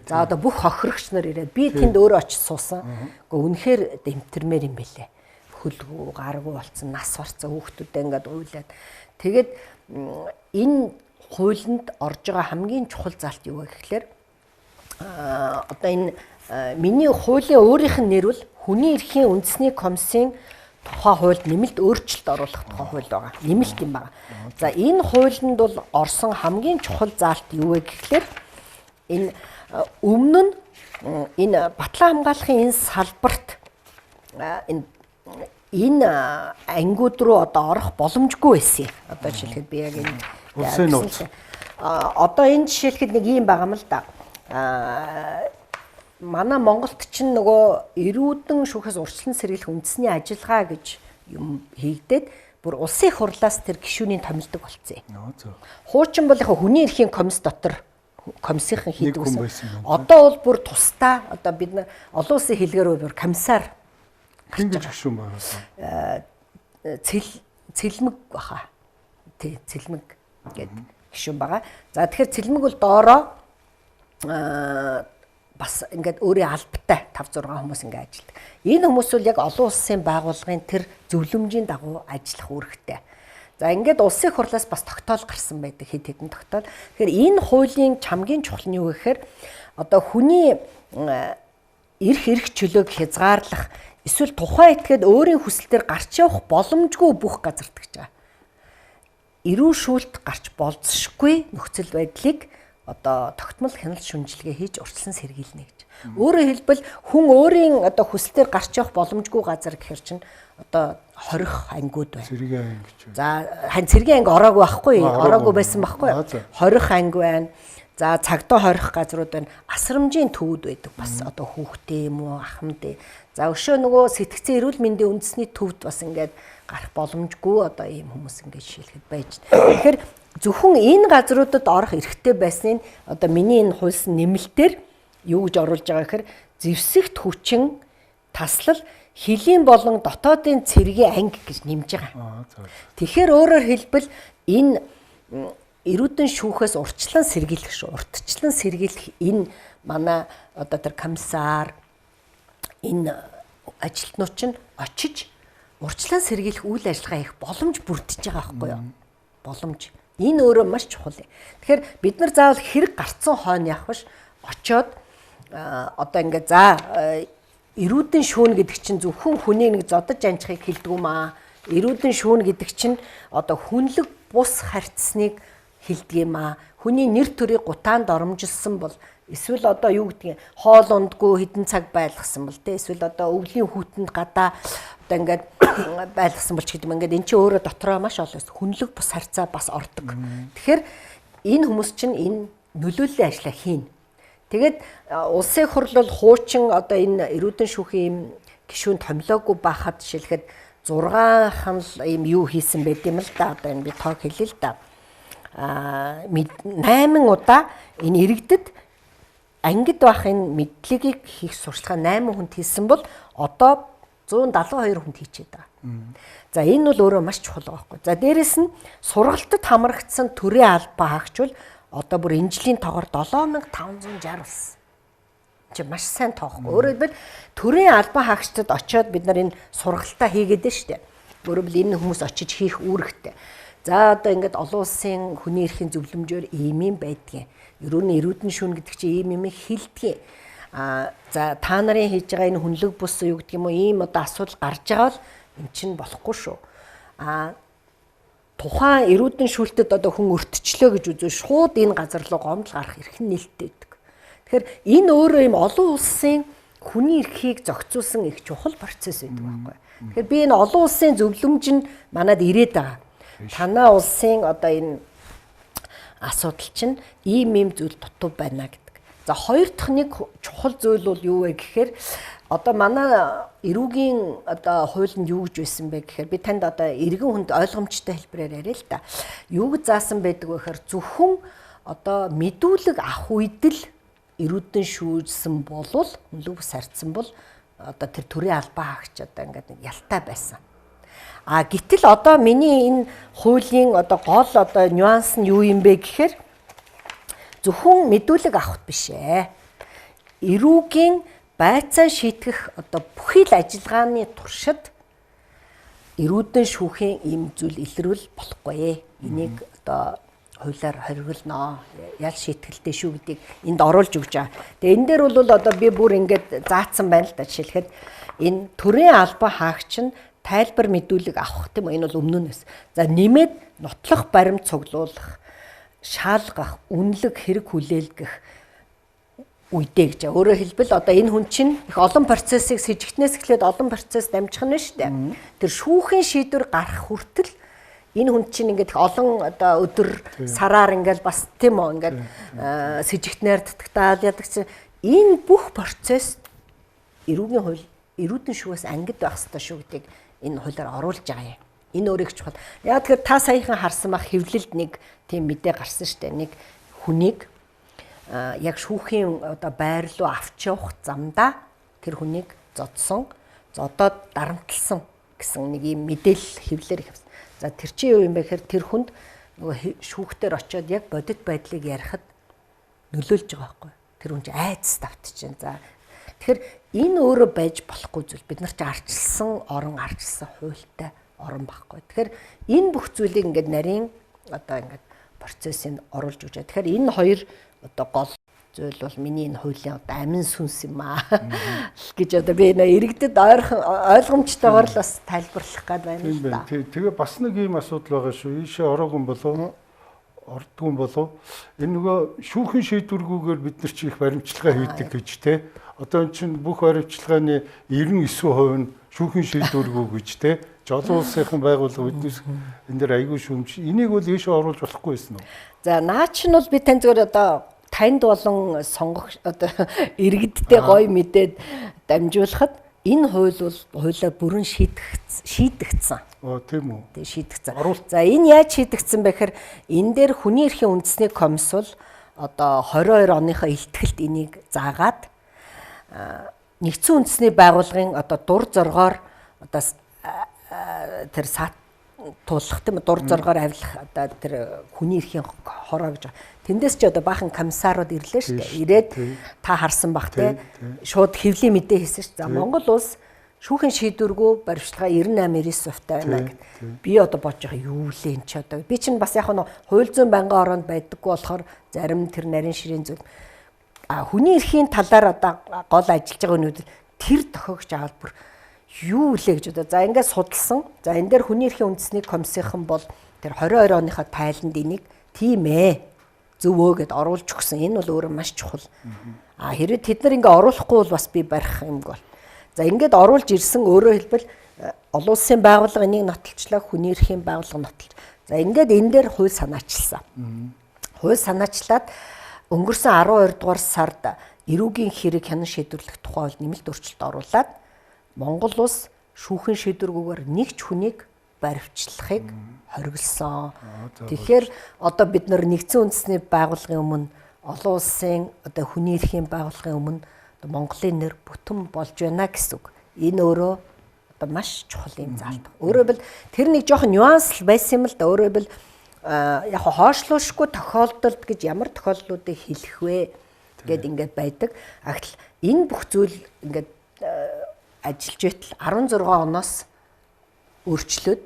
S2: За одоо бүх хохирогч нар ирээд би тэнд өөрөө очиж суусан. Гэхдээ үнэхээр дэмтэрмээр юм бэлээ. Хөлгүү, гаргүй болцсон, нас барцсан хүүхдүүдээ ингээд уйлаад. Тэгээд энэ хуулинд орж байгаа хамгийн чухал заалт юу вэ гэхлээр одоо энэ миний хуулийн өөрийнх нь нэр бол хүний эрхийн үндэсний комиссийн тухай хуульд нэмэлт өөрчлөлт оруулах тухай хууль байгаа. Нэмэлт юм байна. За энэ хуулинд бол орсон хамгийн чухал заалт юу вэ гэхлээр энэ өмнө нь энэ батлан хамгаалахын энэ салбарт энэ ангиуд руу одоо орох боломжгүй байсан. Одоо жишээлхэд би яг энэ
S1: улсын нууц.
S2: Одоо энэ жишээлхэд нэг юм байгаа юм л да. Манай Монголд чинь нөгөө эрүүдэн шүүхээс урьдчилан сэргийлэх үндэсний ажиллагаа гэж юм хийгдээд бүр улсын их хурлаас тэр гишүүний томилдог болцсон. Хуучин бол яг хүний эрхийн комисс дотор комиссийнхэн хийдэг байсан. Одоо бол бүр тусдаа одоо бид нар олон улсын хэлгээр бүр комиссар
S1: хэн гэж гишүүн байгаа.
S2: Цэлмэг баха. Тий, цэлмэг гээд гишүүн байгаа. За тэгэхээр цэлмэг бол доороо бас ингээд өөрийн албатай 5 6 хүмүүс ингээд ажилладаг. Энэ хүмүүс бол яг олон улсын байгууллагын тэр зөвлөмжийн дагуу ажиллах үүрэгтэй. За ингээд улсын их хурлаас бас тогтоол гарсан байдаг, хэд хэдэн тогтоол. Тэгэхээр энэ хуулийн хамгийн чухал нь юу гэхээр одоо хүний эрх чөлөөг хязгаарлах эсвэл тухайн этгээд өөрийн хүсэлтээр гарч явах боломжгүй бүх газарт гэж байгаа. Эрүү шүүлт гарч болзошгүй нөхцөл байдлыг одоо тогтмол хяналт шүнжилгээ хийж урьдчилан сэргийлнэ гэж. Өөрөөр хэлбэл хүн өөрийн одоо хүсэлтээр гарч явах боломжгүй газар гэхэр чинь одоо хорих ангиуд байна.
S1: Цэргийн анги гэж.
S2: За цэргийн анги ороогүй байхгүй, ороогүй байсан байхгүй. Хорих анги байна. За цагдаа хорих газрууд байна. Асрамжийн төвүүд байдаг бас одоо хүүхдээ юм уу, ахмад. За өшөө нөгөө сэтгцэн эрүүл мэндийн үндэсний төвд бас ингээд гарах боломжгүй одоо ийм хүмүүс ингээд шилхэд байж. Тэгэхээр зөвхөн энэ газруудад орох эрхтэй байсныг одоо миний энэ хуулсан нэмэлтээр юу гэж оруулж байгаа гэхээр зэвсэгт хүчин таслал хөлийн болон дотоодын цэргийн анги гэж нэмж байгаа. Тэгэхээр өөрөөр хэлбэл энэ эрүүдэн шүүхээс урьдчилан сэргийлэх шүү. Урьдчилан сэргийлэх энэ манай одоо тэр комиссар энэ ажилтнууд чинь очиж урьдчилан сэргийлэх үйл ажиллагаа хийх боломж бүрдэж байгаа байхгүй юу? Боломж. Энэ өөрөө маш чухал. Тэгэхээр бид нар заавал хэрэг гарцсан хойно явах биш. Очоод одоо ингээ за эрүүдэн шүүн гэдэг чинь зөвхөн хүний нэг зодож анчхыг хэлдэг юм аа. Эрүүдэн шүүн гэдэг чинь одоо хүнлэг бус харьцсныг хэлдэг юм аа. Хүний нэр төрийг гутаанд оромжилсан бол эсвэл одоо юу гэдгийг хоол ундгүй хэдэн цаг байлгасан бол тэ эсвэл одоо өвлийн хүүтэнд гадаа одоо ингээд байлгасан бол ч гэдэг юм ингээд эн чинь өөрөө дотроо маш олон хүнлэг бус харьцаа бас ордог. Тэгэхээр энэ хүмүүс чинь энэ нөлөөллийн ажлаа хийнэ. Тэгээд улсын их хурл бол хуучин одоо энэ эрүүдэн шүүхийн ийм гишүүн томилоогүй байхад жишээлхэд 6 ханал ийм юу хийсэн байд юм л да. Одоо энэ би тоог хэлье л да. 8 удаа энэ иргэдэд ангид байх энэ мэдлэгийг хийх сурчлагаа 8 хүнд хийсэн бол одоо 172 хүнд хийчихэд байгаа. За энэ бол өөрөө маш чухал байгаа байхгүй. За дээрэс нь сургалтад хамрагдсан төрийн албаа хаагч бол одоо бүр энэ жилийн тоогоор 7560 болсон. Чи маш сайн тоохгүй. Өөрөөр хэлбэл төрийн албан хаагчдад очиод бид нар энэ сургалтаа хийгээд нь штэ. Өөрөөр хэлбэл энэ хүмүүс очиж хийх үүрэгтэй. За одоо ингээд олон улсын хүний эрхийн зөвлөмжөөр ийм юм байдгийн. Ерөөний эрүүдэн шүүн гэдэг чинь ийм юм хэлдгийн. За та нарын хийж байгаа энэ хүнлэг бус юу гэдэг юм уу ийм одоо асуудал гарч байгаа бол эн чинь болохгүй шүү. Тухайн эрүүдэн шүүлтэд одоо хүн өртчлөө гэж үзвэл шууд энэ газар руу гомдол гарах эрх нь нээлттэй байдаг. Тэгэхээр энэ өөрөө ийм олон улсын хүний эрхийг зохицуулсан их чухал процесс байдаг байхгүй. Тэгэхээр би энэ олон улсын зөвлөмж нь манад ирээд байгаа. Танаа улсын одоо энэ асуудал чинь ийм ийм зүйл дутуу байна гэдэг. За хоёр дахь нэг чухал зүйл бол юу вэ гэхээр одоо манай эрүүгийн одоо хуулинд юу гэж байсан бэ гэхээр би танд одоо эргэн хүнд ойлгомжтой хэлбэрээр яриа л та. Юу гэж заасан байдаг вэ гэхээр зөвхөн одоо мэдүүлэг авах үед л эрүүдэн шүүжсэн болвол хүнлэг бус харьцсан бол одоо тэр төрийн албан хаагч одоо ингээд нэг ялтай байсан. А гэтэл одоо миний энэ хуулийн одоо гол одоо нюанс нь юу юм бэ гэхээр зөвхөн мэдүүлэг авахд биш ээ. Эрүүгийн байцаа шийтгэх одоо бүхий л ажиллагааны туршид эрүүдэн шүүхийн ийм зүйл илрүүл болохгүй. Энийг одоо хуулиар хориглоно. Ял шийтгэлтэй шүү гэдгийг энд оруулж өгч байгаа. Тэгээ энэ дээр бол одоо би бүр ингээд заацсан байна л да. Жишээлхэд энэ төрийн албан хаагч нь тайлбар мэдүүлэг авах тийм үү? Энэ бол өмнө нь. За нэмээд нотлох баримт цуглуулах, шаалгах, үнэлэг хэрэг хүлээлгэх үедээ гэж. Өөрөөр хэлбэл одоо энэ хүн чинь их олон процессыг сэжигтнээс эхлээд олон процесс дамжих нь шүү дээ. Тэр шүүхийн шийдвэр гарах хүртэл энэ хүн чинь ингээд их олон одоо өдөр сараар ингээд бас тийм үү ингээд сэжигтнээр татагтаал ядаг чинь энэ бүх процесс эрүүгийн хууль эрүүдэн шүүгээс ангид байх ёстой шүү гэдгийг энэ хуулиар оруулж байгаа юм. Энэ өөр их чухал. Яг тэгэхээр та саяхан харсан бах хэвлэлд нэг тийм мэдээ гарсан шүү дээ. Нэг хүнийг яг шүүхийн одоо байр руу авч явах замдаа тэр хүнийг зодсон, зодоод дарамтлсан гэсэн нэг ийм мэдээлэл хэвлэлээр их авсан. За тэр чинь юу юм бэ гэхээр тэр хүнд нөгөө шүүхтэр очиод яг бодит байдлыг ярихад нөлөөлж байгаа байхгүй. Тэр хүн чинь айдас давтчихээн. За тэгэхээр энэ өөрөө байж болохгүй зүйл. Бид нар чи арчилсан орон, арчилсан хуультай орон байхгүй. Тэгэхээр энэ бүх зүйлийг ингээд нарийн одоо ингээд процессыг оруулж өгч байгаа. Тэгэхээр энэ хоёр одоо гол зүйл бол миний энэ хуулийн одоо амин сүнс юм аа гэж одоо би энэ иргэдэд ойлгомжтойгоор л бас тайлбарлах гээд байна л да.
S1: Тэгээ бас нэг ийм асуудал байгаа шүү. Ийшээ ороогүй болов ордгүй болов. Энэ нөгөө шүүхэн шийдвэргүйгээр бид нар чи их баримтчилгаа хийдэг гэж те. Одоо эн чинь бүх баримтчилгааны 99% нь шүүхэн шийдвэргүй гэж те. Олон улсынхан байгууллага биднээс энэ дээр айгүй шүүмж. Энийг бол ийшээ оруулж болохгүй байсан уу?
S2: За наа чинь бол би тань зүгээр одоо танд болон сонгох одоо иргэдтэй гоё мэдээд дамжуулахад энэ хууль бол хуулиар бүрэн шийдэгдсэн.
S1: Оо тийм үү.
S2: Тэг шийдэгдсэн. За энэ яаж шийдэгдсэн бэ гэхээр энэ дээр хүний эрхийн үндэсний комисс бол одоо 22 оныхоо илтгэлд энийг заагаад нэгдсэн үндэсний байгууллагын одоо дур зоргоор одоо тэр сат тулах тийм дур зоргоор авилах одоо тэр хүний эрхийн хороо гэж. Тэндээс ч одоо баахан комиссарууд ирлээ шүү дээ. Ирээд та харсан бах те шууд хэвлийн мэдээ хийсэн шүү. За Монгол улс шүүхийн шийдвэргүй баримтчилгаа 98 99% байна гэд. Би одоо бодож байгаа юу лээ энэ ч одоо. Би чинь бас яг нь хууль зүйн байнгын ороонд байдаггүй болохоор зарим тэр нарийн ширийн зүйл а хүний эрхийн талаар одоо гол ажиллаж байгаа өнүүд тэр тохиогч аваад бүр юу лээ гэж одоо. За ингээд судалсан. За энэ дээр хүний эрхийн үндэсний комиссийнхан бол тэр 22 оныхоо тайланд энийг тийм ээ зөв өө гэд оруулж өгсөн. Энэ бол өөрөө маш чухал. А хэрвээ тэд нар ингээ оруулахгүй бол бас би барих юмгүй бол. За ингээд оруулж ирсэн өөрөөр хэлбэл олон улсын байгууллага энийг нотолчлоо, хүний эрхийн байгууллага нотолж. За ингээд энэ дээр хууль санаачилсан. Хууль санаачлаад өнгөрсөн 12 дугаар сард эрүүгийн хэрэг хянан шийдвэрлэх тухай хууль нэмэлт өөрчлөлт оруулаад Монгол улс шүүхэн шийдвэргүйгээр нэг ч хүнийг баривчлахыг хориглосон. Тэгэхээр одоо бид нар нэгдсэн үндэсний байгууллагын өмнө олон улсын одоо хүний эрхийн байгууллагын өмнө Монголын нэр бүтэн болж байна гэсэн үг. Энэ өөрөө одоо маш чухал юм заалт. Өөрөөр хэлбэл тэр нэг жоохон нюанс л байсан юм л да. Өөрөөр хэлбэл яг хоошлуушгүй тохиолдолд гэж ямар тохиолдлуудыг хэлэх вэ гэд ингээд байдаг. А гэтэл энэ бүх зүйл ингээд ажиллаж байтал 16 оноос өөрчлөөд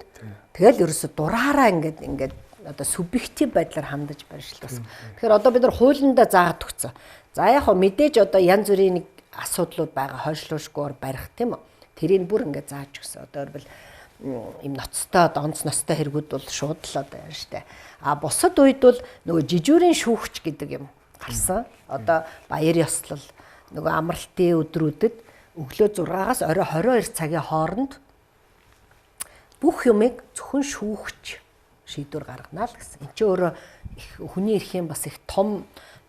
S2: тэгэл ерөөсө дураараа ингээд одоо субъектив байдлаар хандаж барьшилсан. Тэгэхээр одоо бид нар хуулиндаа заагаад өгсөн. За яг хөө мэдээж одоо янз бүрийн нэг асуудлууд байгаа хойшлуушгүйгээр барих тийм үү. Тэрийг бүр ингээд зааж өгсөн. Одоо өөрбөл им ноцтой одоо онц ноцтой хэрэгүүд бол шууд л одоо яа штэ. А бусад үед бол нөгөө жижүүрийн шүүгч гэдэг юм гарсан. Одоо баяр ёслол нөгөө амралтын өдрүүдэд өглөө 6-аас орой 22 цагийн хооронд бүх юмыг зөвхөн шүүгч шийдвэр гаргана л гэсэн. Энд чинь өөрөө их хүний эрхийн бас их том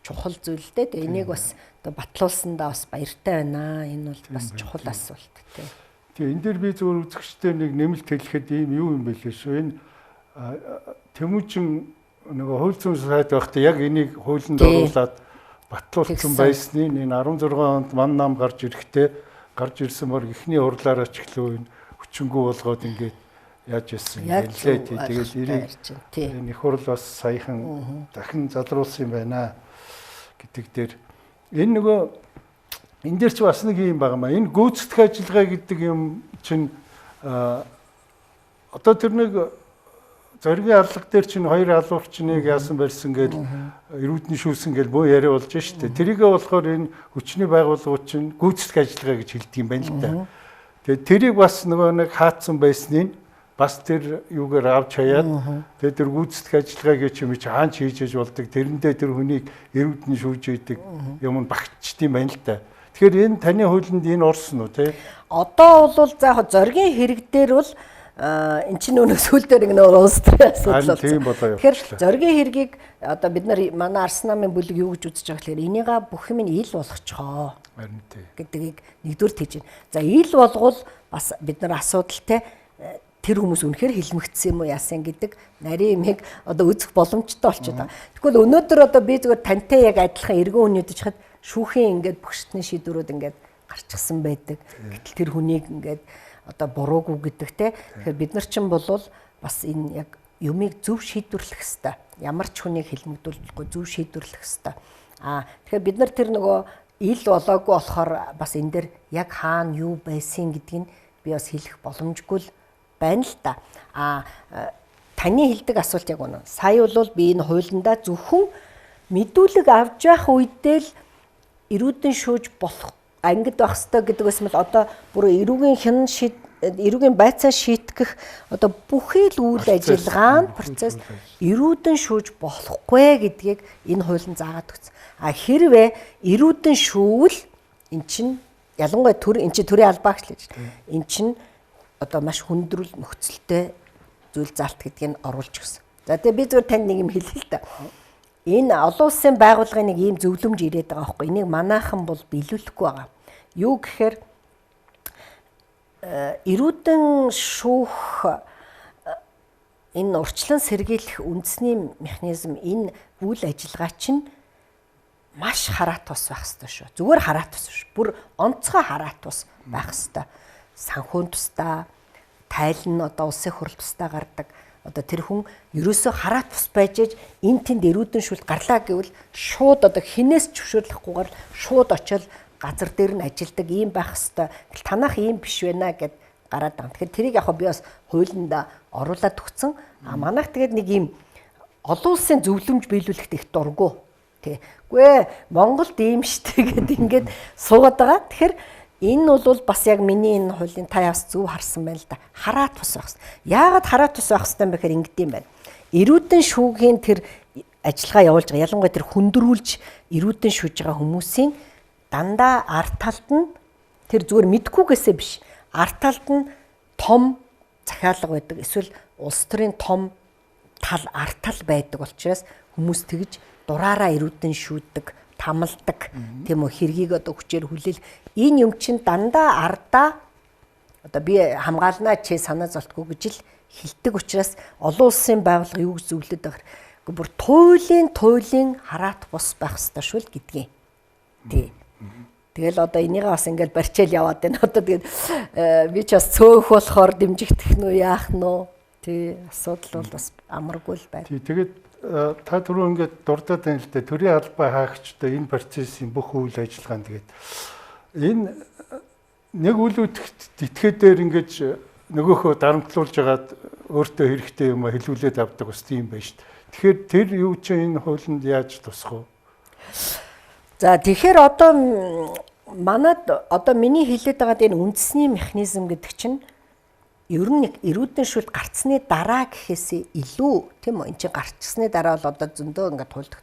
S2: чухал зүйл л дээ. Тэгээ энийг бас одоо батлуулсандаа бас баяртай байна. Энэ бол бас чухал асуулт тий.
S1: Тэгээ энэ дээр би зөвхөн үзэгчтэй нэг нэмэлт хэлэхэд ийм юу юм бэлээ шүү. Энэ Тэмүүжин нөгөө хууль зүйн сайд байхдаа яг энийг хуулинд оруулаад батлуулсан байсны энэ 16 онд ман нам гарч ирэхдээ гарч ирсэн бор эхний хурлаараа ч гэлөө энэ хүчингү болгоод ингээд яаж яасан юм бэлээ тий. Тэгэл эрийг энэ их хурл бас саяхан дахин залруулсан юм байна гэдэг дээр энэ нөгөө энэ дээр ч бас нэг юм байгаа маа. Энэ гүйцэтгэх ажиллагаа гэдэг юм чинь одоо тэр нэг зоригийн алга дээр чинь хоёр алуурчныг яасан барьсан гэл эрүүдний шүүсэн гэл бөө яриа болж штэ. Тэрийгээ болохоор энэ хүчний байгууллагууд чинь гүйцэтгэх ажиллагаа гэж хэлдэг юм байна л да. Тэгээд тэрийг бас нөгөө нэг хаацсан байсныг бас тэр юугаар авч хаяад тэгээд тэр гүйцэтгэх ажиллагаа гэж юм чи хаан ч хийж иж болдог. Тэрэндээ тэр хүнийг эрүүдний шүүж идэг юм нь багтчт юм байна л да. Тэгэхээр энэ таны хуулинд энэ орсон уу те?
S2: Одоо бол за яг зоригийн хэрэг дээр бол эн чинь өнөө сүүл дээр ингэ нөр улс төрийн асуудал болсон. Тэгэхээр зоригийн хэргийг одоо бид нар манай Арс намын бүлэг юу гэж үзэж байгаа гэхээр энийга бүх юм нь ил болгочихоо.
S1: Харин тий.
S2: Гэдгийг нэгдүгээр тийж байна. За ил болгол бас бид нар асуудалтай тэр хүмүүс үнэхээр хилмигдсэн юм уу яасан гэдэг нарийн юмыг одоо үзэх боломжтой болчиход байгаа. Тэгвэл өнөөдөр одоо би зүгээр тантай яг адилхан эргэн үний үдчихэд шүүхийн ингээд бөхштний шийдвэрүүд ингээд гарчихсан байдаг. Гэтэл тэр хүнийг ингээд одоо буруугүй гэдэг те. Тэгэхээр бид нар чинь болвол бас энэ яг юмыг зөв шийдвэрлэх хэвээр. Ямар ч хүнийг хилмигдүүлэхгүй зөв шийдвэрлэх хэвээр. Тэгэхээр бид нар тэр нөгөө ил болоогүй болохоор бас энэ дээр яг хаана юу байсан гэдгийг би бас хэлэх боломжгүй л байна л та. Таны хэлдэг асуулт яг үнэн. Сая бол би энэ хуулиндаа зөвхөн мэдүүлэг авч явах үедээ л эрүүдэн шүүж болох ангид байх ёстой гэдэг байсан бол одоо бүр эрүүгийн хян эрүүгийн байцаа шийтгэх одоо бүхий л үйл ажиллагаа нь процесс эрүүдэн шүүж болохгүй гэдгийг энэ хууль нь заагаад өгсөн. А хэрвээ эрүүдэн шүүвэл эн чинь ялангуяа төр эн чинь төрийн албаа гэж. Эн чинь одоо маш хүндрэл нөхцөлтэй зүйл залт гэдгийг оруулж өгсөн. За тэгээ би зүгээр танд нэг юм хэлье л да. Энэ олон улсын байгууллагын нэг ийм зөвлөмж ирээд байгаа байхгүй. Энийг манайхан бол биелүүлэхгүй байгаа. Юу гэхээр эрүүдэн шүүх энэ урьдчилан сэргийлэх үндэсний механизм энэ үйл ажиллагаа чинь маш хараат тус байх ёстой шүү. Зүгээр хараат тус биш. Бүр онцгой хараат тус байх ёстой. Санхүүн тусдаа, тайл нь одоо улсын хурал тусдаа гардаг. Одоо тэр хүн ерөөсөө хараат тус байж ээж эн тэнд эрүүдэн шүлт гарлаа гэвэл шууд одоо хинээс зөвшөөрлөхгүйгээр шууд очил газар дээр нь ажилдаг ийм байх хэвээр. Тэгэл танах ийм биш байна гэд гараад байгаа. Тэгэхээр тэрийг яг би бас хуулиндаа оруулаад өгсөн. А манайх тэгээд нэг ийм олон улсын зөвлөмж биелүүлэхэд их дургу. Тэ. Үгүй ээ Монголд ийм штэ гэд ингээд суугаад байгаа. Тэгэхээр энэ бол бас яг миний энэ хуулийн та бас зөв харсан байна л да. Хараат тус байх хэвээр. Яагаад хараат тус байх хэвээр юм бэ гэхээр ингэдэм байна. Эрүүдэн шүүхийн тэр ажиллагаа явуулж байгаа. Ялангуяа тэр хүндрүүлж эрүүдэн шүүж байгаа хүмүүсийн дандаа ард талд нь тэр зүгээр мэдхгүйгээсээ биш. Ард талд нь том захиалга байдаг. Эсвэл улс төрийн том тал ард тал байдаг учраас хүмүүс тэгж дураараа эрүүдэн шүүдэг, тамалдаг, тийм үү, хэргийг одоо хүчээр хүлээл энэ юм чинь дандаа ардаа одоо би хамгаалнаа чи санаа зовтгүй гэж л хэлдэг учраас олон улсын байгууллага юу гэж зөвлөд байгаа хэрэг бүр туйлын хараат бус байх ёстой шүү л гэдгийг. Тий. Тэгэл одоо энийгээ бас ингээл барьчаал яваад байна. Одоо тэгээд би ч бас цөөх болохоор дэмжигдэх нь үү яах нь үү? Тий, асуудал бол бас амаргүй л байна.
S1: Тий, тэгээд та түрүү ингээд дурдаад байна л да. Төрийн албаа хаагчдаа энэ процессын бүх үйл ажиллагаанд тэгээд энэ нэг үйл үтгэт этгээдээр ингэж нөгөөхөө дарамтлуулж хагаад өөртөө хэрэгтэй юм хэлүүлээд авдаг бас тийм байна шүү дээ. Тэгэхээр тэр юу чинь энэ хуулинд яаж тусах вэ?
S2: За тэгэхээр одоо манад одоо миний хэлээд байгаа энэ үндэсний механизм гэдэг чинь ер нь эрүүдэн шүлт гарцсны дараа гэхээсээ илүү тийм үү, эн чинь гарчсны дараа бол одоо зөндөө ингээд тулдах.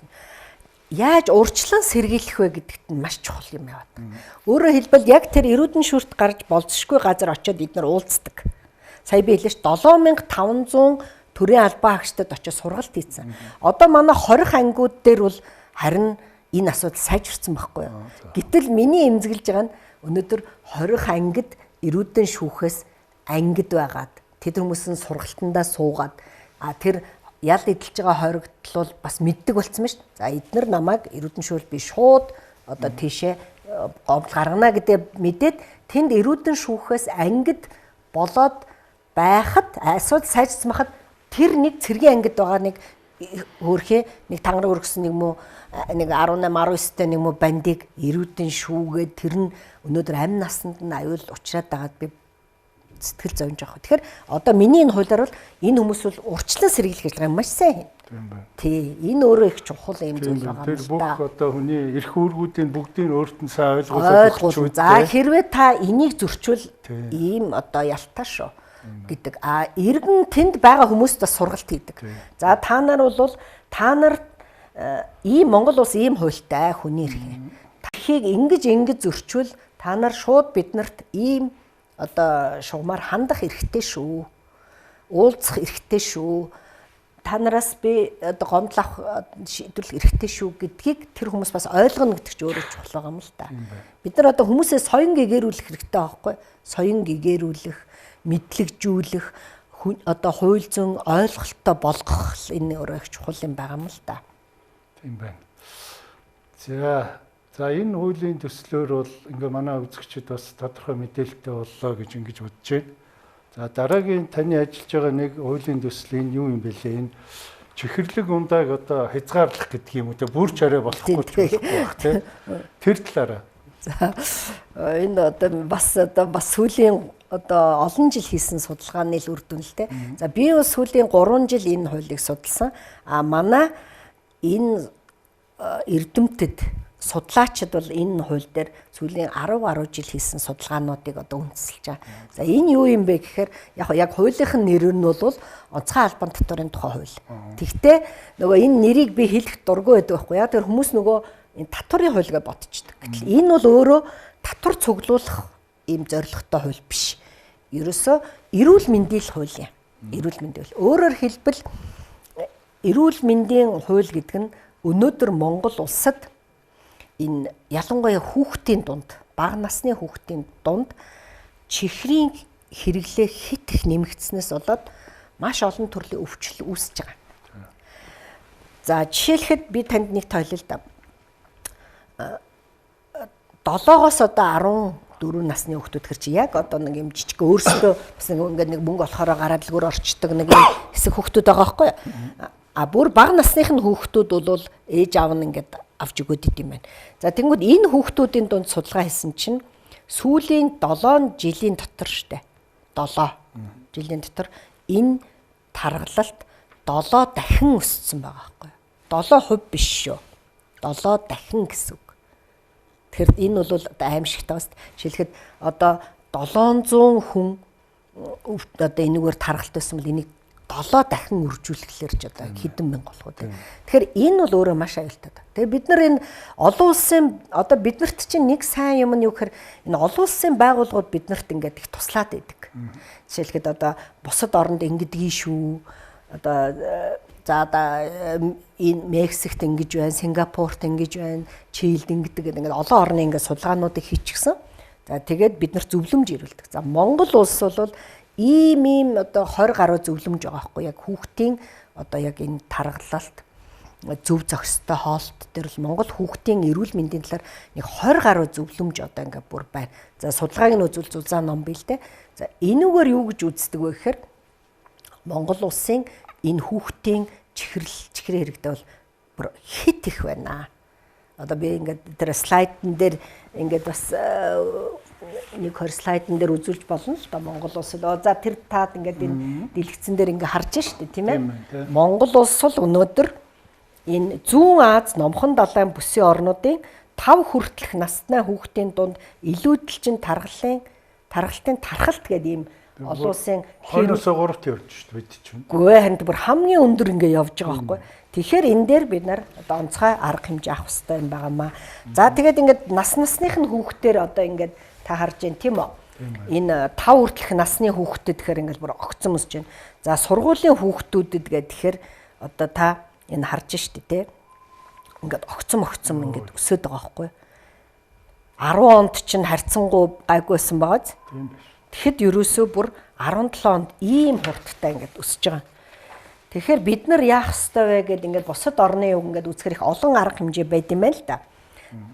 S2: Яаж урьдчилан сэргийлэх вэ гэдэгт нь маш чухал юм яваад. Өөрөөр хэлбэл яг тэр эрүүдэн шүрт гарч болзошгүй газар очиод эднэр уулздаг. Сая би хэлээ ш 7500 төрийн албан хаагчдад очиж сургалт хийсэн. Одоо манай 20 ангиуд дээр бол харин Энэ асуудал сайжирсан байхгүй юу? Гэтэл миний эмзэглэж байгаа нь өнөөдөр 20 ангид эрүүдэн шүүхээс ангид байгаад тэд хүмүүс нь сургалтандаа суугаад тэр ял эдэлж байгаа хоригдол бол бас мэддэг болсон байна шүү дээ. За эднэр намайг эрүүдэн шүүл би шууд одоо тийшээ гомдол гаргана гэдээ мэдээд тэнд эрүүдэн шүүхээс ангид болоод байхад асуудал сайжирсан байхад тэр нэг цэргийн ангид байгаа нэг хөөрхөө нэг тангараг өргөсөн нэг мө нэг 18 19-тэй нэг мө бандыг эрүүдэн шүүгээд тэр нь өнөөдөр амь насанд нь аюул учраад байгаад би сэтгэл зовж байгаа. Тэгэхээр одоо миний энэ хуулиар бол энэ хүмүүс бол урьдчилан сэргийлэх гэж байгаа юм маш сайн.
S1: Тийм байна.
S2: Тий, энэ өөрөө их чухал юм зүйл байгаа юм
S1: л да. Тэр бүх одоо хүний эрх үүргүүдийн бүгдийг өөрт нь сайн ойлгуулаад
S2: өгч үү. За хэрвээ та энийг зөрчвөл ийм одоо ялтаа шүү гэдэг. А иргэн тэнд байгаа хүмүүст бас сургалт хийдэг. За та нар бол та нар ийм Монгол улс ийм хуультай хүний эрх. Тэрхийг ингэж ингэж зөрчвөл та нар шууд биднэрт ийм одоо шугамар хандах эрхтэй шүү. Уулзах эрхтэй шүү. Та нараас би одоо гомдол авах шийдвэрлэх эрхтэй шүү гэдгийг тэр хүмүүс бас ойлгоно гэдэг чинь өөрөө чухал байгаа юм л да. Бид нар одоо хүмүүсээ соён гэгэрүүлэх хэрэгтэй байхгүй. Соён гэгэрүүлэх, мэдлэгжүүлэх, одоо хууль зүйн ойлголттой болгох энэ өөрөө их чухал юм байгаа юм л да.
S1: Тийм байна. За энэ хуулийн төслөөр бол ингээ манай үзэгчид бас тодорхой мэдээлэлтэй боллоо гэж ингэж бодож байна. За дараагийн таны ажиллаж байгаа нэг хуулийн төсөл энэ юу юм бэ лээ? Энэ чихэрлэг ундааг одоо хязгаарлах гэдэг юм уу те бүр чарай болохгүй ч болохгүй байх те. Тэр талаараа.
S2: За энэ одоо бас сүүлийн одоо олон жил хийсэн судалгааны л үр дүн л те. За би бол сүүлийн 3 жил энэ хуулийг судалсан. А манай энэ эрдэмтэд судлаачид бол энэ хууль дээр сүүлийн 10 гаруй жил хийсэн судалгаануудыг одоо үндэслэж байгаа. За энэ юу юм бэ гэхээр яг хуулийнх нь нэр нь бол онцгой албан татварын тухай хууль. Тэгтээ нөгөө энэ нэрийг би хэлэх дургүй байдаг байхгүй яа. Тэр хүмүүс нөгөө энэ татварын хууль гэж бодчихдог. Гэтэл энэ бол өөрөө татвар цуглуулах ийм зорилготой хууль биш. Ерөөсөө эрүүл мэндийн хууль юм. Эрүүл мэндийн хууль. Өөрөөр хэлбэл эрүүл мэндийн хууль гэдэг нь өнөөдөр Монгол улсад энэ ялангуяа хүүхдийн дунд, бага насны хүүхдийн дунд чихрийн хэрэглээ хит их нэмэгдснээс болоод маш олон төрлийн өвчлөл үүсэж байгаа. За жишээлхэд би танд нэг тойлол да. 7-оос одоо 14 насны хүүхдүүд хэр чи яг одоо нэг юм жижиг өөрсдөө бас нэг ингээд нэг мөнгө олохороо гараад дэлгүүр орчдөг нэг юм хэсэг хүүхдүүд байгаа байхгүй юу? А бүр бага насных нь хүүхдүүд бол ээж аав нь ингээд авч өгөөд идэм байна. За тэнгууд энэ хүүхдүүдийн дунд судалгаа хийсэн чинь сүүлийн 7 жилийн дотор штэ 7 жилийн дотор энэ таргалалт 7 дахин өссөн байгаа байхгүй юу? 7% биш шүү. 7 дахин гэсэн үг. Тэгэхээр энэ бол одоо аимшигтай бас. Жишээлхэд одоо 700 хүн одоо энэгээр таргалт байсан бол энийг 7 дахин үржүүлэхлээр ч одоо хэдэн мянга болох үү. Тэгэхээр энэ бол өөрөө маш аюултай. Тэгээ бид нар энэ олон улсын одоо биднэрт чинь нэг сайн юм нь юу гэхээр энэ олон улсын байгууллагууд биднэрт ингээд их туслаад байдаг. Жишээлхэд одоо бусад оронд ингэдэгий шүү. Одоо за одоо энэ Мексикт ингэж байна, Сингапурт ингэж байна, Чилид ингэдэг гэдэг ингээд олон орны ингээд судалгаануудыг хийчихсэн. За тэгээд бид нарт зөвлөмж ирүүлдэг. За Монгол улс бол ийм одоо 20 гаруй зөвлөмж байгаа байхгүй яг хүүхдийн одоо яг энэ таргалалт зөв зохистой хоолт дээр бол Монгол хүүхдийн эрүүл мэндийн талаар нэг 20 гаруй зөвлөмж одоо ингээд бүр байна. За судалгааг нь үзвэл зузаан ном бил тэ. За энүүгээр юу гэж үздэг вэ гэхээр Монгол улсын энэ хүүхдийн чихрийн хэрэгтэй бол бүр хит их байна. Одоо би ингээд тэр слайдн дээр ингээд бас нэг 20 слайдн дээр үзүүлж болно л да Монгол улс л. За тэр таад ингээд энэ дэлгэцэн дээр ингээд харж штэ тийм ээ. Монгол улс бол өнөөдөр энэ Зүүн Аз Номхон далайн бүсийн орнуудын 5 хүртэлх насны хүүхдийн дунд илүүдэлчин таргалтын тархалт гэдэг ийм олон улсын
S1: 2-оос 3-т явж штэ бид чинь.
S2: Үгүй ээ, харин бүр хамгийн өндөр ингээ явж байгаа байхгүй. Тэгэхээр энэ дээр бид нар одоо онцгой арга хэмжээ авах хэрэгтэй юм байгаамаа. За тэгээд ингээд насных нь хүүхдээр одоо ингээд та харж байна тийм үү? Энэ 5 хүртэлх насны хүүхдэд тэгэхээр ингээд бүр огцон өсөж байна. За сургуулийн хүүхдүүдэд гэдэг тэгэхээр одоо та энэ харж штэ тий. ингээд огцом ингээд өсөд байгаа байхгүй. 10 онд чинь харьцангуй гайгүйсэн байгааз.
S1: Тийм биш.
S2: Тэгэхэд ерөөсөө бүр 17 онд ийм хурдтай ингээд өсөж байгаа. Тэгэхээр бид нар яах ёстой вэ гэдээ ингээд бусад орны үг ингээд үзэхэр их олон арга хэмжээ байд юм байна л да.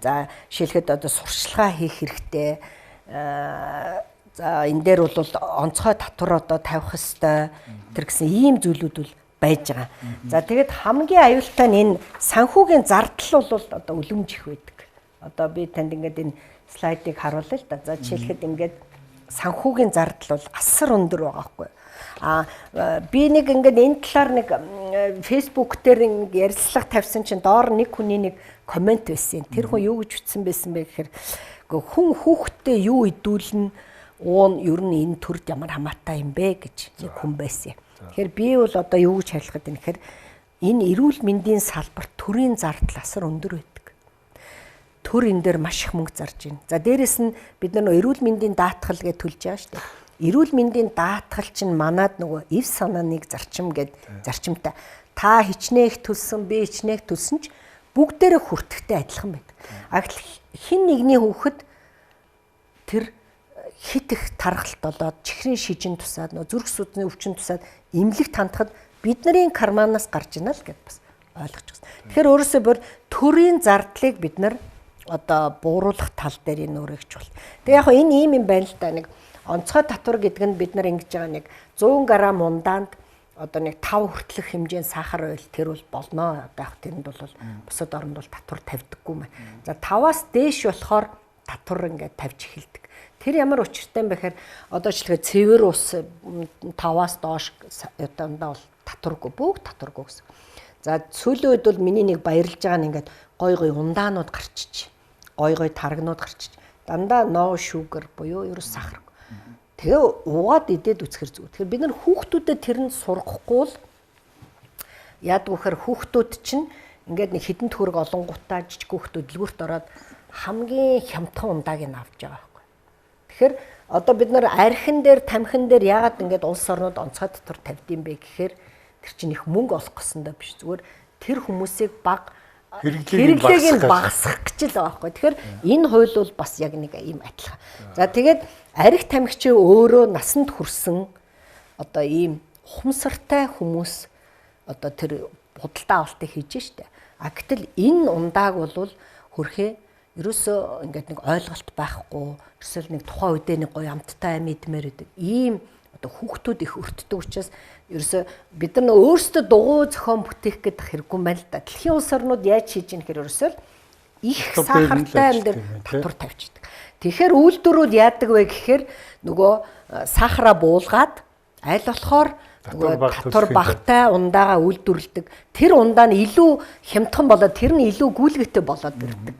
S2: За шилхэд одоо сурчлагаа хийх хэрэгтэй. За энэ дээр бол онцгой татвар одоо тавих ёстой. Тэр гэсэн ийм зүйлүүд бол байж байгаа. За тэгэд хамгийн аюултай нь энэ санхүүгийн зардал бол одоо үлэмж их байдаг. Одоо би танд ингээд энэ слайдыг харуулъя л да. За жишээлхэд ингээд санхүүгийн зардал бол асар өндөр байгаа байхгүй. А би нэг ингээд энэ талаар нэг Facebook дээр нэг ярилцлага тавьсан чинь доор нэг хүний нэг коммент байсан. Тэр хүн юу гэж бичсэн байсан бэ гэхээр хүн хүүхдтэй юу идүүлнэ уун ер нь энэ төрд ямар хамаатай юм бэ гэж нэг хүн байсан. Тэгэхээр би бол одоо юу гэж харилцах гэдэг нь гэхээр энэ эрүүл мэндийн салбарт төрийн зардал асар өндөр байдаг. Төр энэ дээр маш их мөнгө зарж байна. За дээрэс нь бид нар эрүүл мэндийн даатгал гэж төлж байгаа шүү дээ. Эрүүл мэндийн даатгал чинь манад нөгөө эв санааныг зарчим гэд зарчимтай. Та хичнээн их төлсөн, би хичнээн их төлсөн ч бүгдээрээ хүртэхтэй адилхан байдаг. А гэтэл хин нэгний хүүхэд тэр хит их таргалт болоод чихрийн шижин тусаад нөгөө зүрх судасны өвчин тусаад эмнэлэгт хандхад бидний карманаас гарч ийнэ л гэд бас ойлгочих. Тэгэхээр өөрөөсөө бүр төрийн зардлыг бид нар одоо бууруулах тал дээр энэ өөрийг чухал. Тэгээ яг энэ ийм юм байна л да. Нэг онцгой татвар гэдэг нь бид нар ингэж байгаа нэг 100 г ундаанд одоо нэг 5 хүртэлх хэмжээний сахар ойл тэр бол болно. Одоо яг тэрэнд бол бусад оронд бол татвар тавьдаггүй юм. За 5-аас дээш болохоор татвар ингээд тавьж эхэлдэг. Тэр ямар учиртай юм бэ гэхээр одоо жишээлбэл цэвэр ус 5-аас доош дандаа бол татваргүй, бүгд татваргүй гэсэн. За сүүлийн үед бол миний нэг баярлж байгаа нь ингээд гой гой ундаанууд гарчиж, гой гой таргнууд гарчиж. Дандаа no sugar буюу ерөөс сахар. Тэгээ уугаад идээд үцхэр зүгээр. Тэгэхээр бид нар хүүхдүүдэд тэрнд сургахгүй л яадаг вэхээр хүүхдүүд чинь ингээд нэг хідэн төгрөг олонгуудаа жижиг хүүхдүүд дэлгүүрт ороод хамгийн хямдхан ундааг нь авч байгаа байхгүй. Тэгэхээр одоо бид нар архин дээр, тамхин дээр яагаад ингээд улс орнууд онцгой татвар тавьд юм бэ гэхээр тэр чинь их мөнгө олох гэсэндээ биш. Зүгээр тэр хүмүүсийг баг хэрэглээг нь багасгах гэж л байгаа байхгүй. Тэгэхээр энэ хууль бол бас яг нэг ийм адилхан. За тэгээд арх тамхичээ өөрөө насанд хүрсэн одоо ийм ухамсартай хүмүүс одоо тэр худалдаа авалтыг хийж штэ. А гэтэл энэ ундааг бол хөрхөө ерөөсөө ингээд нэг ойлголт байхгүй, ерөөсөө нэг тухайн үедээ нэг гоё амттай амь идмээр байдаг. Ийм одоо хүүхдүүд их өртдөг учраас ерөөсөө бид нар өөрсдөө дугуй зохион бүтээх гэдэг хэрэггүй юм байна л да. Дэлхийн улс орнууд яаж хийж ийн гэхээр ерөөсөө их сахартай юм дээр татвар тавьчихдаг. Тэгэхээр үйлдвэрүүд яадаг вэ гэхээр нөгөө сахараа буулгаад аль болохоор нөгөө татвар багтай ундаага үйлдвэрлэдэг. Тэр ундаа нь илүү хямдхан болоод тэр нь илүү гүйлгээтэй болоод ирдэг.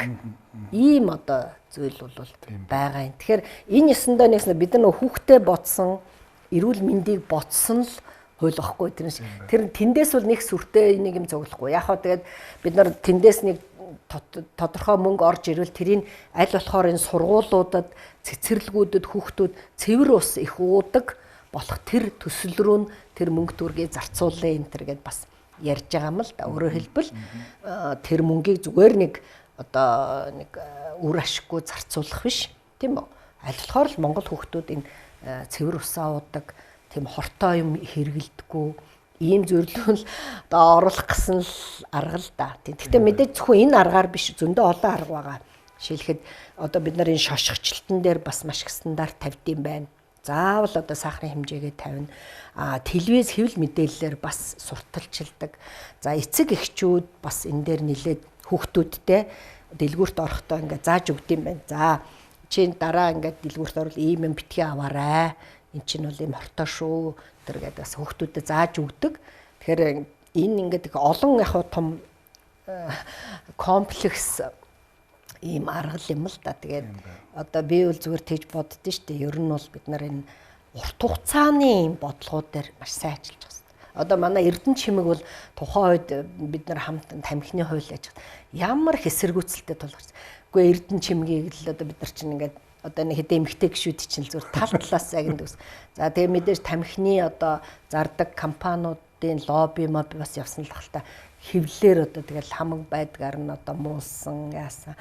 S2: Ийм одоо зүйл бол байгаа юм. Тэгэхээр энэ ёсондоо нэгсэн бид нар хүүхдээ бодсон, эрүүл мэндийг бодсон л хууль واخгүй тэр тэр тэндээс бол нэг сүртэй нэг юм цуглахгүй. Яг хаа тэгээд бид нар тэндээс нэг тодорхой мөнгө орж ирвэл тэрийг аль болохоор энэ сургуулиудад, цэцэрлэгүүдэд хүүхдүүд цэвэр ус их уудаг болох тэр төсөл рүү нь тэр мөнгө төгрөгийг зарцуулъя энэ төр гэд бас ярьж байгаа юм л да. Өөрөөр хэлбэл тэр мөнгийг зүгээр нэг одоо нэг үр ашиггүй зарцуулах биш, тийм үү? Аль болохоор л монгол хүүхдүүд энэ цэвэр усаа уудаг, тийм хортой юм хэрэгэлдэггүй ийм зөвлөл одоо оруулах гэсэн л арга л да. Гэхдээ мэдээж зөвхөн энэ аргаар биш, зөндөө олон арга байгаа. Жишээлхэд одоо бид нар энэ шошгочлтон дээр бас маш их стандарт тавьд юм байна. Заавал одоо сахарын хэмжээгээ тавина. А телевиз хэвлэл мэдээллээр бас сурталчилдаг. За эцэг эхчүүд бас энэ дээр нэлээд хүүхдүүдтэй дэлгүүрт орохдоо ингээ зааж өгд юм байна. За чи дараа ингээд дэлгүүрт орвол ийм юм битгий аваарай. Эн чинь бол ийм хортой шүү. Тэр гэдэг бас хүүхдүүдэд зааж өгдөг. Тэгэхээр энэ ингээд их олон яг том комплекс ийм арга юм л да. Тэгээд одоо би бол зүгээр тэгж боддоо шүү дээ. Ер нь бол бид нар энэ урт хугацааны ийм бодлогууд дээр маш сайн ажиллаж байгаа юм. Одоо манай Эрдэнэ чимэг бол тухайн үед бид нар хамт тамхины хууль яаж ямар их эсэргүүцэлтэй тулгарсан. Үгүй Эрдэнэ чимгийг л одоо бид нар чинь ингээд одоо нэг хэдэн эмгтэй гişүүд чинь зүгээр тал талаас агинд ус. За тэгээ мэдээж тамхины одоо зардаг компаниудын лобби моб бас явсан л хэл та. Хевлэр одоо тэгэл хамаг байдгаар нь одоо муулсан яасан.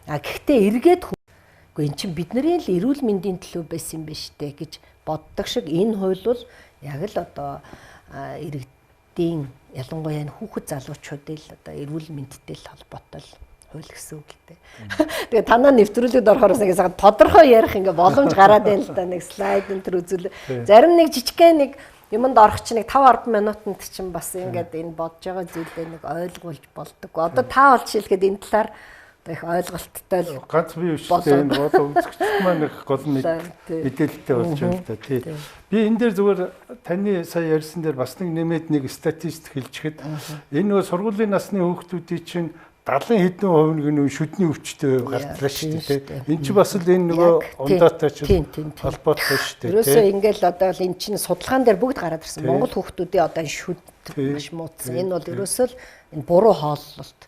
S2: А гэхдээ эргээд үгүй эн чинь бидний л эрүүл мэндийн төлөө байсан юм биш үү гэж боддог шиг энэ хууль бол яг л одоо иргэдийн, ялангуяа энэ хүүхэд залуучуудын л одоо эрүүл мэндтэй л холбоотой л хууль гэсэн үг л дээ. Тэгээ танаа нэвтрүүлэгт орохоор бас нэг тодорхой ярих ингээ боломж гараад байна л да, нэг слайд энэ төр үзүүл. Зарим нэг жижигхэн нэг юмд орох чинь нэг 5 10 минутанд чинь бас ингээд энэ бодож байгаа зүйлээ нэг ойлгуулж болдог. Одоо та бол жишээлхэд энэ талаар их ойлголттой л
S1: ганц би биш дээ, энэ гол үзэгчд маань их гол мэдээлэлтэй болж байна л да, тий. Би энэ дээр зүгээр таны сая ярьсан дээр бас нэг нэмээд нэг статистик хэлчихэд энэ нөгөө сургуулийн насны хүүхдүүдийн чинь 70 хэдэн хувь нь шүдний өвчтөй гартлаа шүү дээ. Энэ чинь бас л энэ нөгөө ундаатай чинь холбоотой шүү дээ.
S2: Ерөөсөө ингээл одоо л энэ чинь судалгаан дээр бүгд гараад ирсэн. Монгол хүүхдүүдийн одоо шүд маш муудсан. Энэ бол ерөөсөө л энэ буруу хооллолт.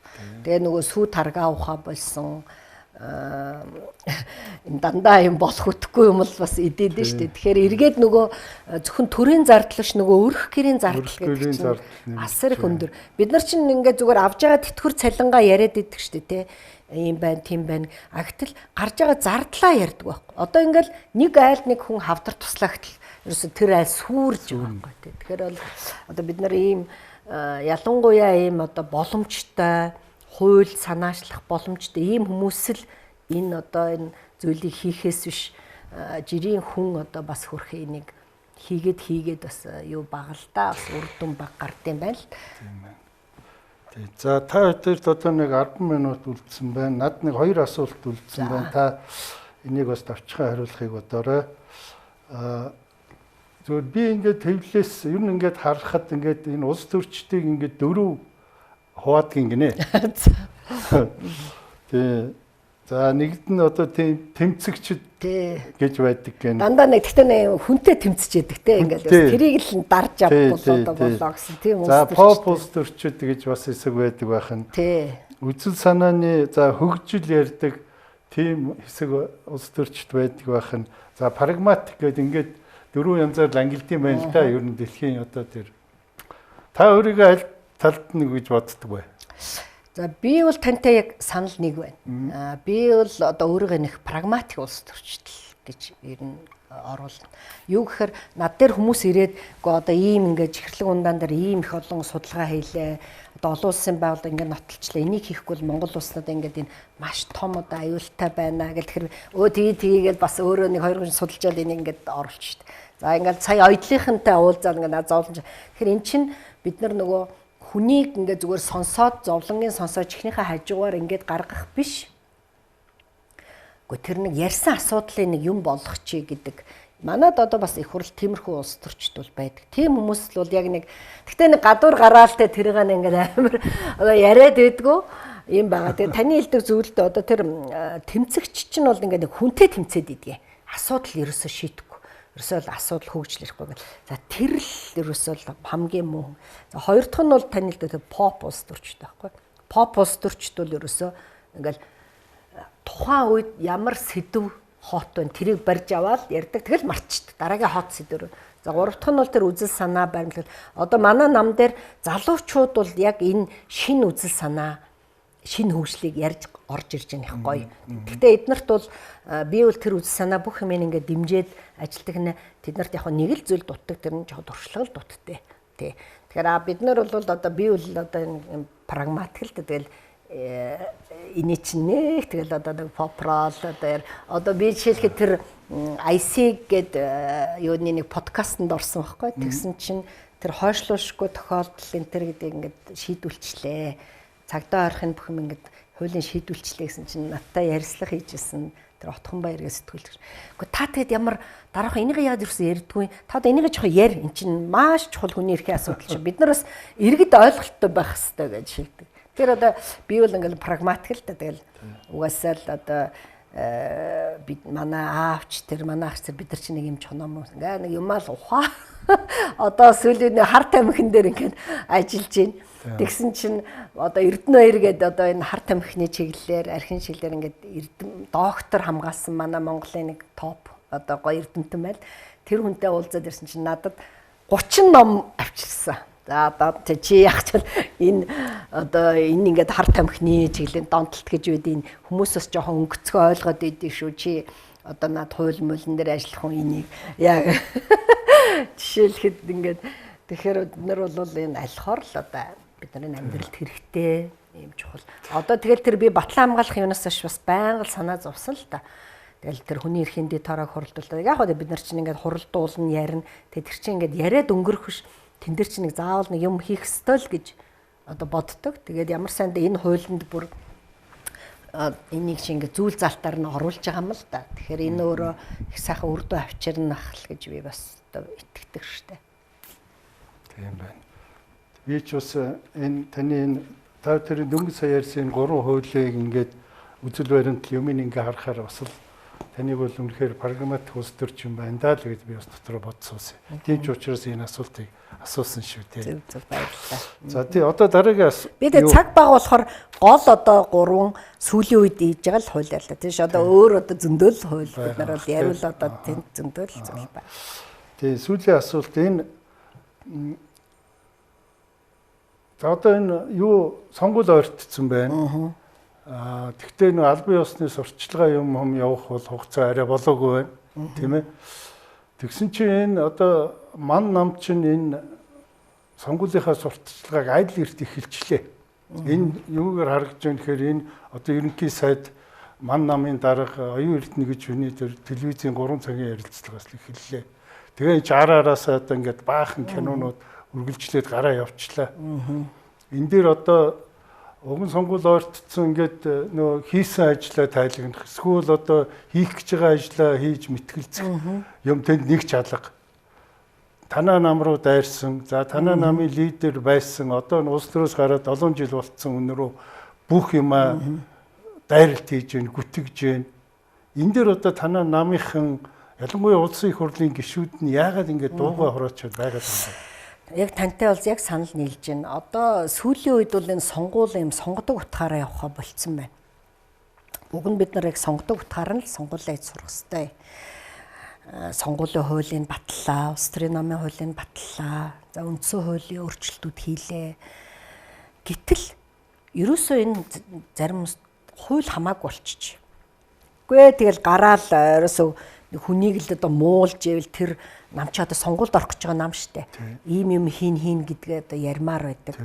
S2: Тэгээ нөгөө сүү таргаа ухаа болсон, энэ дандаа юм болох үтгэхгүй юм л бас идэд нь шүү дээ. Тэгэхээр эргээд нөгөө зөвхөн төрийн зардал биш, нөгөө өрх гэрийн зардал гэдэг чинь асар их өндөр. Бид нар чинь ингээд зүгээр авж байгаа тэтгэвэр цалингаа яриад идэх шүү дээ, тэ. Ийм байна, тийм байна. А гэтэл гарч байгаа зардлаа ярьдаг байхгүй. Одоо ингээл нэг айлд нэг хүн хавдар туслаа гэтэл ерөөсө тэр айл сүрж байгаа байхгүй, тэ. Тэгэхээр бол одоо бид нар ийм ялангуяа ийм одоо боломжтой хууль санаачлах боломжтой ийм хүмүүс л энэ одоо энэ зүйлийг хийхээс биш, жирийн хүн одоо бас хөрхөө энийг хийгээд бас юу баг л да, бас үр дүн баг гардыг байна л.
S1: Тийм байна. Тий. За та хоёрт одоо нэг 10 минут үлдсэн байна. Над нэг 2 асуулт үлдсэн байна. Та энийг бас товчхон хариулахыг бодоорой. Зүгээр би ингээд хэвлээс ер нь ингээд харахад ингээд энэ улс төрчдийг ингээд дөрөв хуваадаг гинэ. Тий. За нэгд нь одоо тийм тэмцэгчд гэж байдаг гэнэ.
S2: Дандаа нэг гэхдээ нэг хүнтэй тэмцэж яадаг те, ингээл бас тэрийг л дарж авбал одоо болоо гэсэн тийм
S1: улс төрчд. За поп улс төрчд гэж бас хэсэг байдаг байх нь.
S2: Тий.
S1: Үзэл санааны за хөгжил ярьдаг тийм хэсэг улс төрчд байдаг байх нь. За прагматик гэдэг ингээд дөрвөн янзаар л ангилдсан байна л да, ер нь дэлхийн одоо тэр. Та өөрийгөө аль талд нэг гэж боддог бай?
S2: За би бол тантай яг санал нэг байна. Би бол одоо өөрийгөө нэг прагматик улс төрчд гэж ер нь оруулна. Юу гэхээр над дээр хүмүүс ирээд үгүй одоо ийм ингээд чихэрлэг ундаан дээр ийм их олон судалгаа хийлээ. Одоо олон улсын байгууллага ингээд нотолчлаа. Энийг хийхгүй бол Монгол улснууд ингээд энэ маш том одоо аюултай байна гэл, тэгэхээр өө тгий тгийгээд бас өөрөө нэг хоёр хүн судалжаал энийг ингээд оруулчих шít. За ингээд сая оёдлынхантай уулзаад ингээд над зовлон. Тэгэхээр эн чинь бид нар нөгөө хүнийг ингээд зүгээр сонсоод зовлонгийн сонсоод чихнийхээ хажуугаар ингээд гаргах биш. Гэхдээ тэр нэг ярьсан асуудлын нэг юм болгох чи гэдэг. Манад одоо бас их хурл тиймэрхүү улс төрчд бол байдаг. Тийм хүмүүс л бол яг нэг гэхдээ нэг гадуур гараал те тэрийг ингээд амар одоо яриад байдгүй юм байгаа. Тэгээ таны хэлдэг зүйлдээ одоо тэр тэмцэгч чинь бол ингээд нэг хүнтэй тэмцээд идэгье. Асуудал ерөөсөө шийдэхгүй. Ерөөсөө л асуудал хөгжил ирэхгүй гэл. За тэр л ерөөсөө л хамгийн муу. За хоёр дахь нь бол таны хэлдэг поп улс төрчд байхгүй. Поп улс төрчд бол ерөөсөө ингээл тухайн үед ямар сэдв хот байна тэрийг барьж аваад ярьдаг, тэгэл марчт. Дараагийн хот сэдвэр. За гурав дахь нь бол тэр үзэл санаа баримтлал. Одоо манай нам дээр залуучууд бол яг энэ шинэ үзэл санаа, шинэ хөгжлийг ярьж орж ирж байгаа их гоё. Гэхдээ эднэрт бол би бол тэр үзэл санаа бүх юм ингээд дэмжиж ажилтдаг нэ. Тэд нарт яг нэг л зүйл дутдаг, тэр нь жоохон туршлага л дуттай. Тий. Тэгэхээр бид нар бол одоо би бол одоо энэ прагматик л тэгэл эний чинь нэг тэгэл одоо нэг попрол одоо одоо би жишээлхэд тэр IC гээд юуны нэг подкастэнд орсон байхгүй. Тэгсэн чинь тэр хойшлуушгүй тохиолдол энэ төр гэдэг ингээд шийдвүлчлээ. Цагдаа ойрхын бүх юм ингээд хуулийн шийдвүлчлээ гэсэн чинь надтай ярьслах хийжсэн тэр Отхон баяргээ сэтгүүлч. Гэхдээ та тэгэд ямар дараахан энийг яагаад юусэн ярьдгүй. Та одоо энийг жоохон яар. Эн чинь маш чухал хүний эрхийн асуудал чинь. Бид нар бас иргэд ойлголттой байх хэрэгтэй гэж шилдэг. Тэр одоо би бол ингээл прагматик л да, тэгэл угаасаа л одоо бид манай аавч тэр манай ах тэр бид нар чинь нэг юм чоноо мөн ингээ нэг юмаа л ухаа. Одоо сүүлийн хар тамхин дээр ингээд ажиллаж байна. Тэгсэн чинь одоо Эрдэнэ хоёр гээд одоо энэ хар тамхины чиглэлээр архин чиглэлээр ингээд эрдэм доктор хамгаалсан манай Монголын нэг топ одоо гоё эрдэмтэн байл. Тэр хүнтэй уулзаад ирсэн чинь надад 30 ном авчирсан. За одоо чи яах ч энэ Одоо энэ ингээд хар тамхины чиглэлийн донтолт гэж байдیں۔ Хүмүүс бас жоохон өнгөцгөө ойлгоод идэв шүү. Чи одоо над хууль муулин дээр ажиллах хүн энийг яг жишээлхэд ингээд тэгэхээр бид нар бол энэ алхоор л одоо бидний амьдралд хэрэгтэй ийм чухал. Одоо тэгэл тэр би батлан хамгаалах юунаас биш бас байнга л санаа зовсон л та. Тэгэл тэр хүний эрхийн дэд тороог хуралдуулдаг. Яг хөө бид нар чинь ингээд хуралдуулна ярина. Тэгээ тэр чинь ингээд яриад өнгөрөх биш. Тэн дээр чинь нэг заавал нэг юм хийх ёстой л гэж одоо боддог. Тэгээд ямар сайндаа энэ хуулинд бүр энийг чинь ингээд зүйл залтаар нь оруулж байгаа юм л да. Тэгэхээр энэ өөрөө их сайхан үр дүн авчирна ах л гэж би бас одоо итгэдэг штэ.
S1: Тийм байна. Би ч бас энэ таны энэ та тэр дөнгөж сая ярьсан энэ гурван хуулийг ингээд үзэл баримт юм ингээ харахаар бас л таныг бол үнэхээр прагматик улс төрч юм байна даа л гэж би бас дотроо бодсон. Тийм ч учраас энэ асуултыг асуусан шүү дээ.
S2: Зөв зөв баярлалаа.
S1: За тий одоо дараагийн
S2: би тэгээ цаг баг болохоор гол одоо гурван сүүлийн үед хийж байгаа л хууль ялла. Тийш одоо өөр одоо зөндөөл хууль бид нар бол яриул одоо тэнд зөндөөл зүйл байна.
S1: Тий сүүлийн асуулт энэ за одоо энэ юу сонгуул ойртсон байна. Аа тэгтээ нөө албан ёсны сурталчилгаа юм хум явах бол хугацаа арай болоогүй байна. Тийм ээ. Тэгсэн чинь энэ одоо ман нам чинь энэ сонгуулийнхаа сурталчилгааг аль эрт эхэлчлээ. Энэ юугаар харагдж байна гэхээр энэ одоо ерөнхий сайд ман намын дарга оюун эрдэнэ гэж хүний тэр телевизийн 3 цагийн ярилцлагаас л эхэллээ. Тэгээ энэ ар араасаа одоо ингээд баахан кинонууд үргэлжлээд гараа явчлаа. Энэ дээр одоо уган сонгуул ойртцсон ингээд нөө хийсэн ажлаа тайлагнах эсвэл одоо хийх гэж байгаа ажлаа хийж мэтгэлцэх юм тэнд нэг ч алга. Танаа нам руу дайрсан, за танаа намын лидер байсан, одоо нь улс төрөөс гараад 7 жил болцсон хүн рүү бүх юмаа дайралт хийж гэн, гүтгэж гэн. Энэ дээр одоо танаа намынхан ялангуяа улсын их хурлын гишүүд нь яагаад ингээд дуугаа хураачаад байгаад байгаа юм бэ?
S2: Яг тантай бол яг санал нийлж байна. Одоо сүүлийн үед бол энэ сонгуул юм сонгодог утгаараа явхаа болцсон байна. Уг нь бид нар яг сонгодог утгаар нь л сонгуулиа сурах ёстой. Сонгуулийн хуулийг батлаа, улс төрийн намын хуулийг батлаа. За үндсэн хуулийн өөрчлөлтүүд хийлээ. Гэтэл ерөөсөө энэ зарим хууль хамаагүй болчих. Үгүй ээ тэгэл гараал ерөөсөө хүнийг л одоо муулж ивэл тэр нам чи одоо сонгуульд орох гэж байгаа нам штэ. Ийм юм хийн хийн гэдгээ одоо ярмаар байдаг.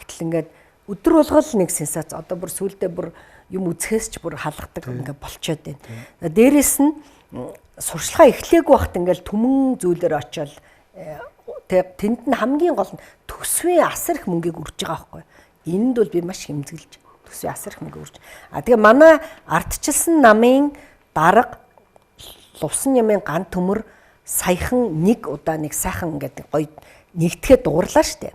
S2: Гэтэл ингээд өдөр болгол нэг сенсац одоо бүр сүулдэ бүр юм үзэхээс ч бүр халгадаг ингээд болчоод байна. Дээрээс нь сурчлагаа эхлээгүй байхад ингээд түмэн зүйлээр очиод тэнд нь хамгийн гол нь төсвийн асар их мөнгийг үрж байгаа байхгүй. Энд бол би маш хэмзэглэж төсвийн асар их мөнгө үрж. А тэгээ манай ардчилсан намын дарга Лувсан нямын ган төмөр саяхан нэг удаа нэг сайхан ингээд гоё нэгтгэхэд дуурлаа штэ.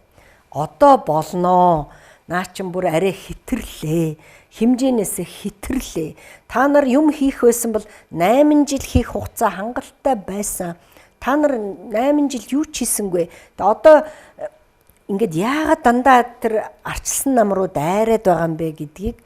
S2: Одоо болноо. Наа чин бүр арай хитрлээ. Хэмжээнээс хитрлээ. Та нар юм хийх байсан бол 8 жил хийх хугацаа хангалттай байсан. Та нар 8 жил юу ч хийсэнгүй. Одоо ингээд яагаад дандаа тэр арчилсан нам руу дайраад байгаа юм бэ гэдгийг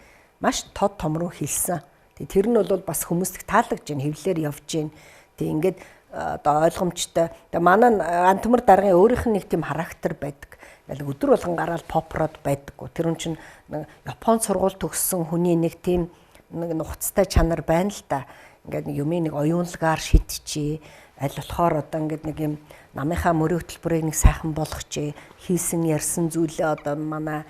S2: маш тод том руу хэлсэн. Тэр нь бол бас хүмүүст таалагдж байна, хэвлэлээр явж байна. Тэг ингээд одоо ойлгомжтой. Тэгээ манай Антмар даргын өөрийнх нь нэг тийм характер байдаг. Ингээл өдөр болгон гараал попрод байдаггүй. Тэр хүн чинь Японд сургууль төгссөн хүний нэг тийм нэг нухацтай чанар байна л да. Ингээд нэг юмыг нэг оюунлагаар шидчихье. Аль болохоор одоо ингээд нэг юм намынхаа мөрийн хөтөлбөрийг нэг сайхан болгочихъя. Хийсэн ярьсан зүйлээ одоо манай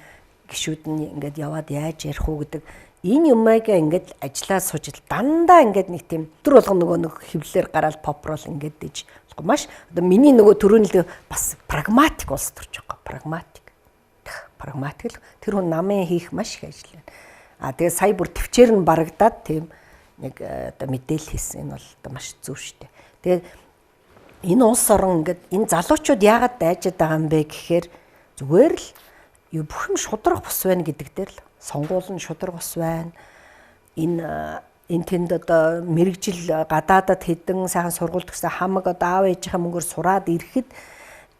S2: гишүүд нь ингээд яваад яаж ярих уу гэдэг энэ юмайгаа ингээд ажиллаа сууж дандаа ингээд нэг тийм өдөр болгон нөгөө нэг хэвлэлээр гараал попрол ингээд дэж маш одоо миний нөгөө төрөөнлөө бас прагматик улс төрч байгаа. Прагматик. Прагматик л тэр хүн намын хийх маш их ажил байна. А тэгээ сая бүр төвчээр нь барагдаад тийм нэг одоо мэдээлэл хийсэн. Энэ бол одоо маш зөв штэ. Тэгээ энэ улс орон ингээд энэ залуучууд яагаад дайжаад байгаа юм бэ гэхээр зүгээр л юу бүх юм шудраг бус байна гэдэг дээр л сонгуул нь шудраг бус байна. Энэ тэнд одоо мэрэгжил гадаадад хэдэн сайхан сургууль төгссөн хамаг одоо аав ээжийнхээ мөнгөөр сураад ирэхэд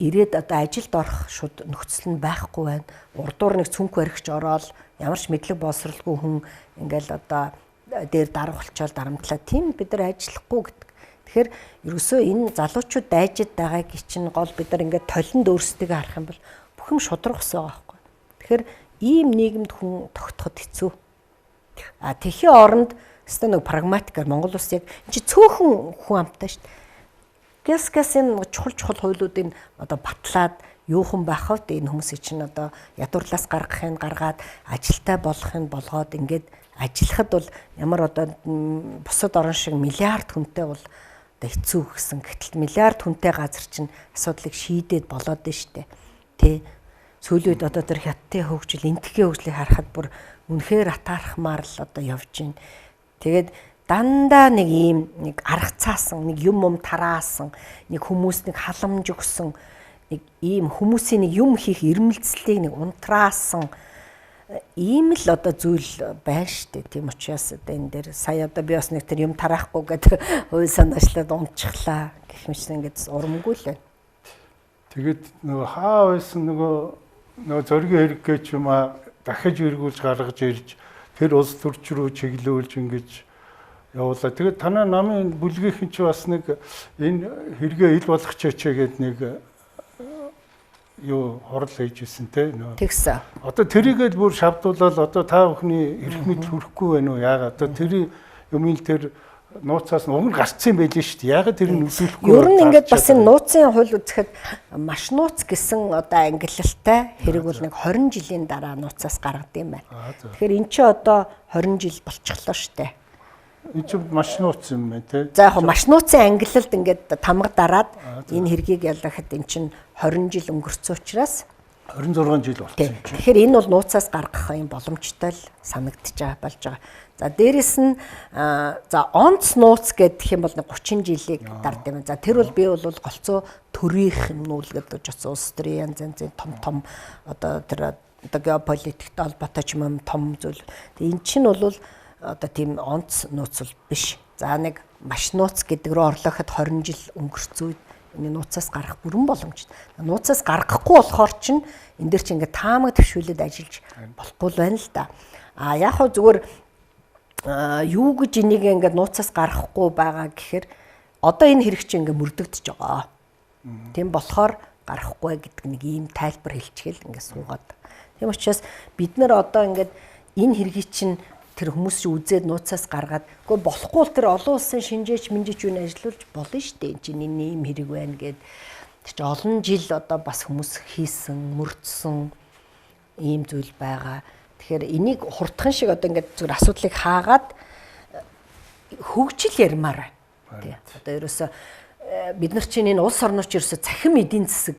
S2: ирээд одоо ажилд орох шуд нөхцөл нь байхгүй байна. Урдуур нэг цүнх баригч ороод ямар ч мэдлэг боловсралгүй хүн ингээл одоо дээр дарга болчоол дарамтлаа. Тийм бид нар ажиллахгүй гэдэг. Тэгэхээр ерөөсөө энэ залуучууд дайжид байгааг чинь гол бид нар ингээд толинд өөрсдийгөө харах юм бол бүх юм шудраг бус байгаа байхгүй. Тэгэхээр Ийм нийгэмд хүн тогтоход хэцүү. А тэхийн оронд өстой нэг прагматикаар Монгол улс яг энэ чи цөөхөн хүн амтай шүү дээ. Гэс гэс энэ чухал чухал хуулиудыг одоо батлаад юухан байх вэ? Энэ хүмүүсийг чинь одоо ядуурлаас гаргахыг гаргаад ажилтай болгохыг болгоод ингээд ажиллахад бол ямар одоо бусад орн шиг миллиард хүнтэй бол одоо хэцүү гэсэн. Гэтэл миллиард хүнтэй газар чинь асуудлыг шийдээд болоод нь штэ. Тэ. Сүүлийн үед одоо тэр хятадын хөгжил, энтхийн хөгжлийг харахад бүр үнэхээр атаархмаар л одоо явж байна. Тэгээд дандаа нэг ийм нэг арга цаасан, нэг юм юм тараасан, нэг хүмүүс нэг халамж өгсөн, нэг ийм хүмүүсийн нэг юм хийх эрмэлзлийг нэг унтраасан ийм л одоо зүйл байна штэ. Тийм учраас одоо энэ дээр сая одоо би бас нэг тэр юм тараахгүй гэдэг хууль санаачлаад унтчихлаа гэх мэт ингээд урамгүй л байна.
S1: Тэгээд нөгөө хаа байсан нөгөө зоригийн хэрэг гэж юм аа дахиж эргүүлж гаргаж ирж тэр улс төрч рүү чиглүүлж ингэж явуулаа. Тэгээд танай намын бүлгийнхэн чи бас нэг энэ хэрэгээ ил болгох чачаа гээд нэг юу хурал хийж исэн те нөө.
S2: Тэгсэн.
S1: Одоо тэрийгээ л бүр шавдуулаад одоо та бүхний эрх мэдэл хүрэхгүй байна уу? Яагаад одоо тэр юмын тэр нууцаас нь уг нь гарцсан юм байлээ шүү дээ. Яагаад тэр нь үзүүлэхгүй?
S2: Ер нь ингээд бас энэ нууцын хууль үзэхэд маш нууц гэсэн одоо ангилалтай хэрэг бол нэг 20 жилийн дараа нууцаас гаргадаг юм байна. Тэгэхээр эн чинь одоо 20 жил болчихлоо шүү дээ.
S1: Энэ чинь маш нууц юм байна те.
S2: За яг маш нууцын ангилалд ингээд тамга дараад энэ хэргийг ялгахад эн чинь 20 жил өнгөрцөн учраас
S1: 26 жил болсон юм
S2: чинь. Тэгэхээр энэ бол нууцаас гаргах юм боломжтой л санагдаж байгаа болж байгаа. За дээрэс нь за онц нууц гэдэг юм бол 30 жилийг дард юм. За тэр бол би бол голцоо төрийнх юм нуул гэдэг ч улс төрийн янз янзын том том одоо тэр одоо геополитиктэй холбоотой ч юм том зүйл. Тэгээ эн чинь бол одоо тийм онц нууц бол биш. За нэг маш нууц гэдэг рүү орлоход 20 жил өнгөрцөн үед энэ нууцаас гарах бүрэн боломжтой. Нууцаас гаргахгүй болохоор чинь энэ дэр чинь ингээд таамаг төвшүүлээд ажиллаж болохгүй л байна л да. А яг хөө зүгээр юу гэж энийг ингээд нууцаас гаргахгүй байгаа гэхээр одоо энэ хэрэг чинь ингээд мөрдөгдөж байгаа. Тийм болохоор гарахгүй гэдэг нэг ийм тайлбар хэлчихэл ингээд суугаад. Тийм учраас бид нар одоо ингээд энэ хэргийг чинь тэр хүмүүс чинь үзээд нууцаас гаргаад үгүй болохгүй л тэр олон улсын шинжээч минжээч юу ажиллуулж болно шүү дээ. Энд чинь энэ ийм хэрэг байна гэд тэр чинь олон жил одоо бас хүмүүс хийсэн, мөрдсөн ийм зүйл байгаа. Тэгэхээр энийг хурдхан шиг одоо ингээд зүгээр асуудлыг хаагаад хөгжил ярмаар байна. Тий. Одоо ерөөсө бид нар чинь энэ улс орнууд ч ерөөсө цахим эдийн засаг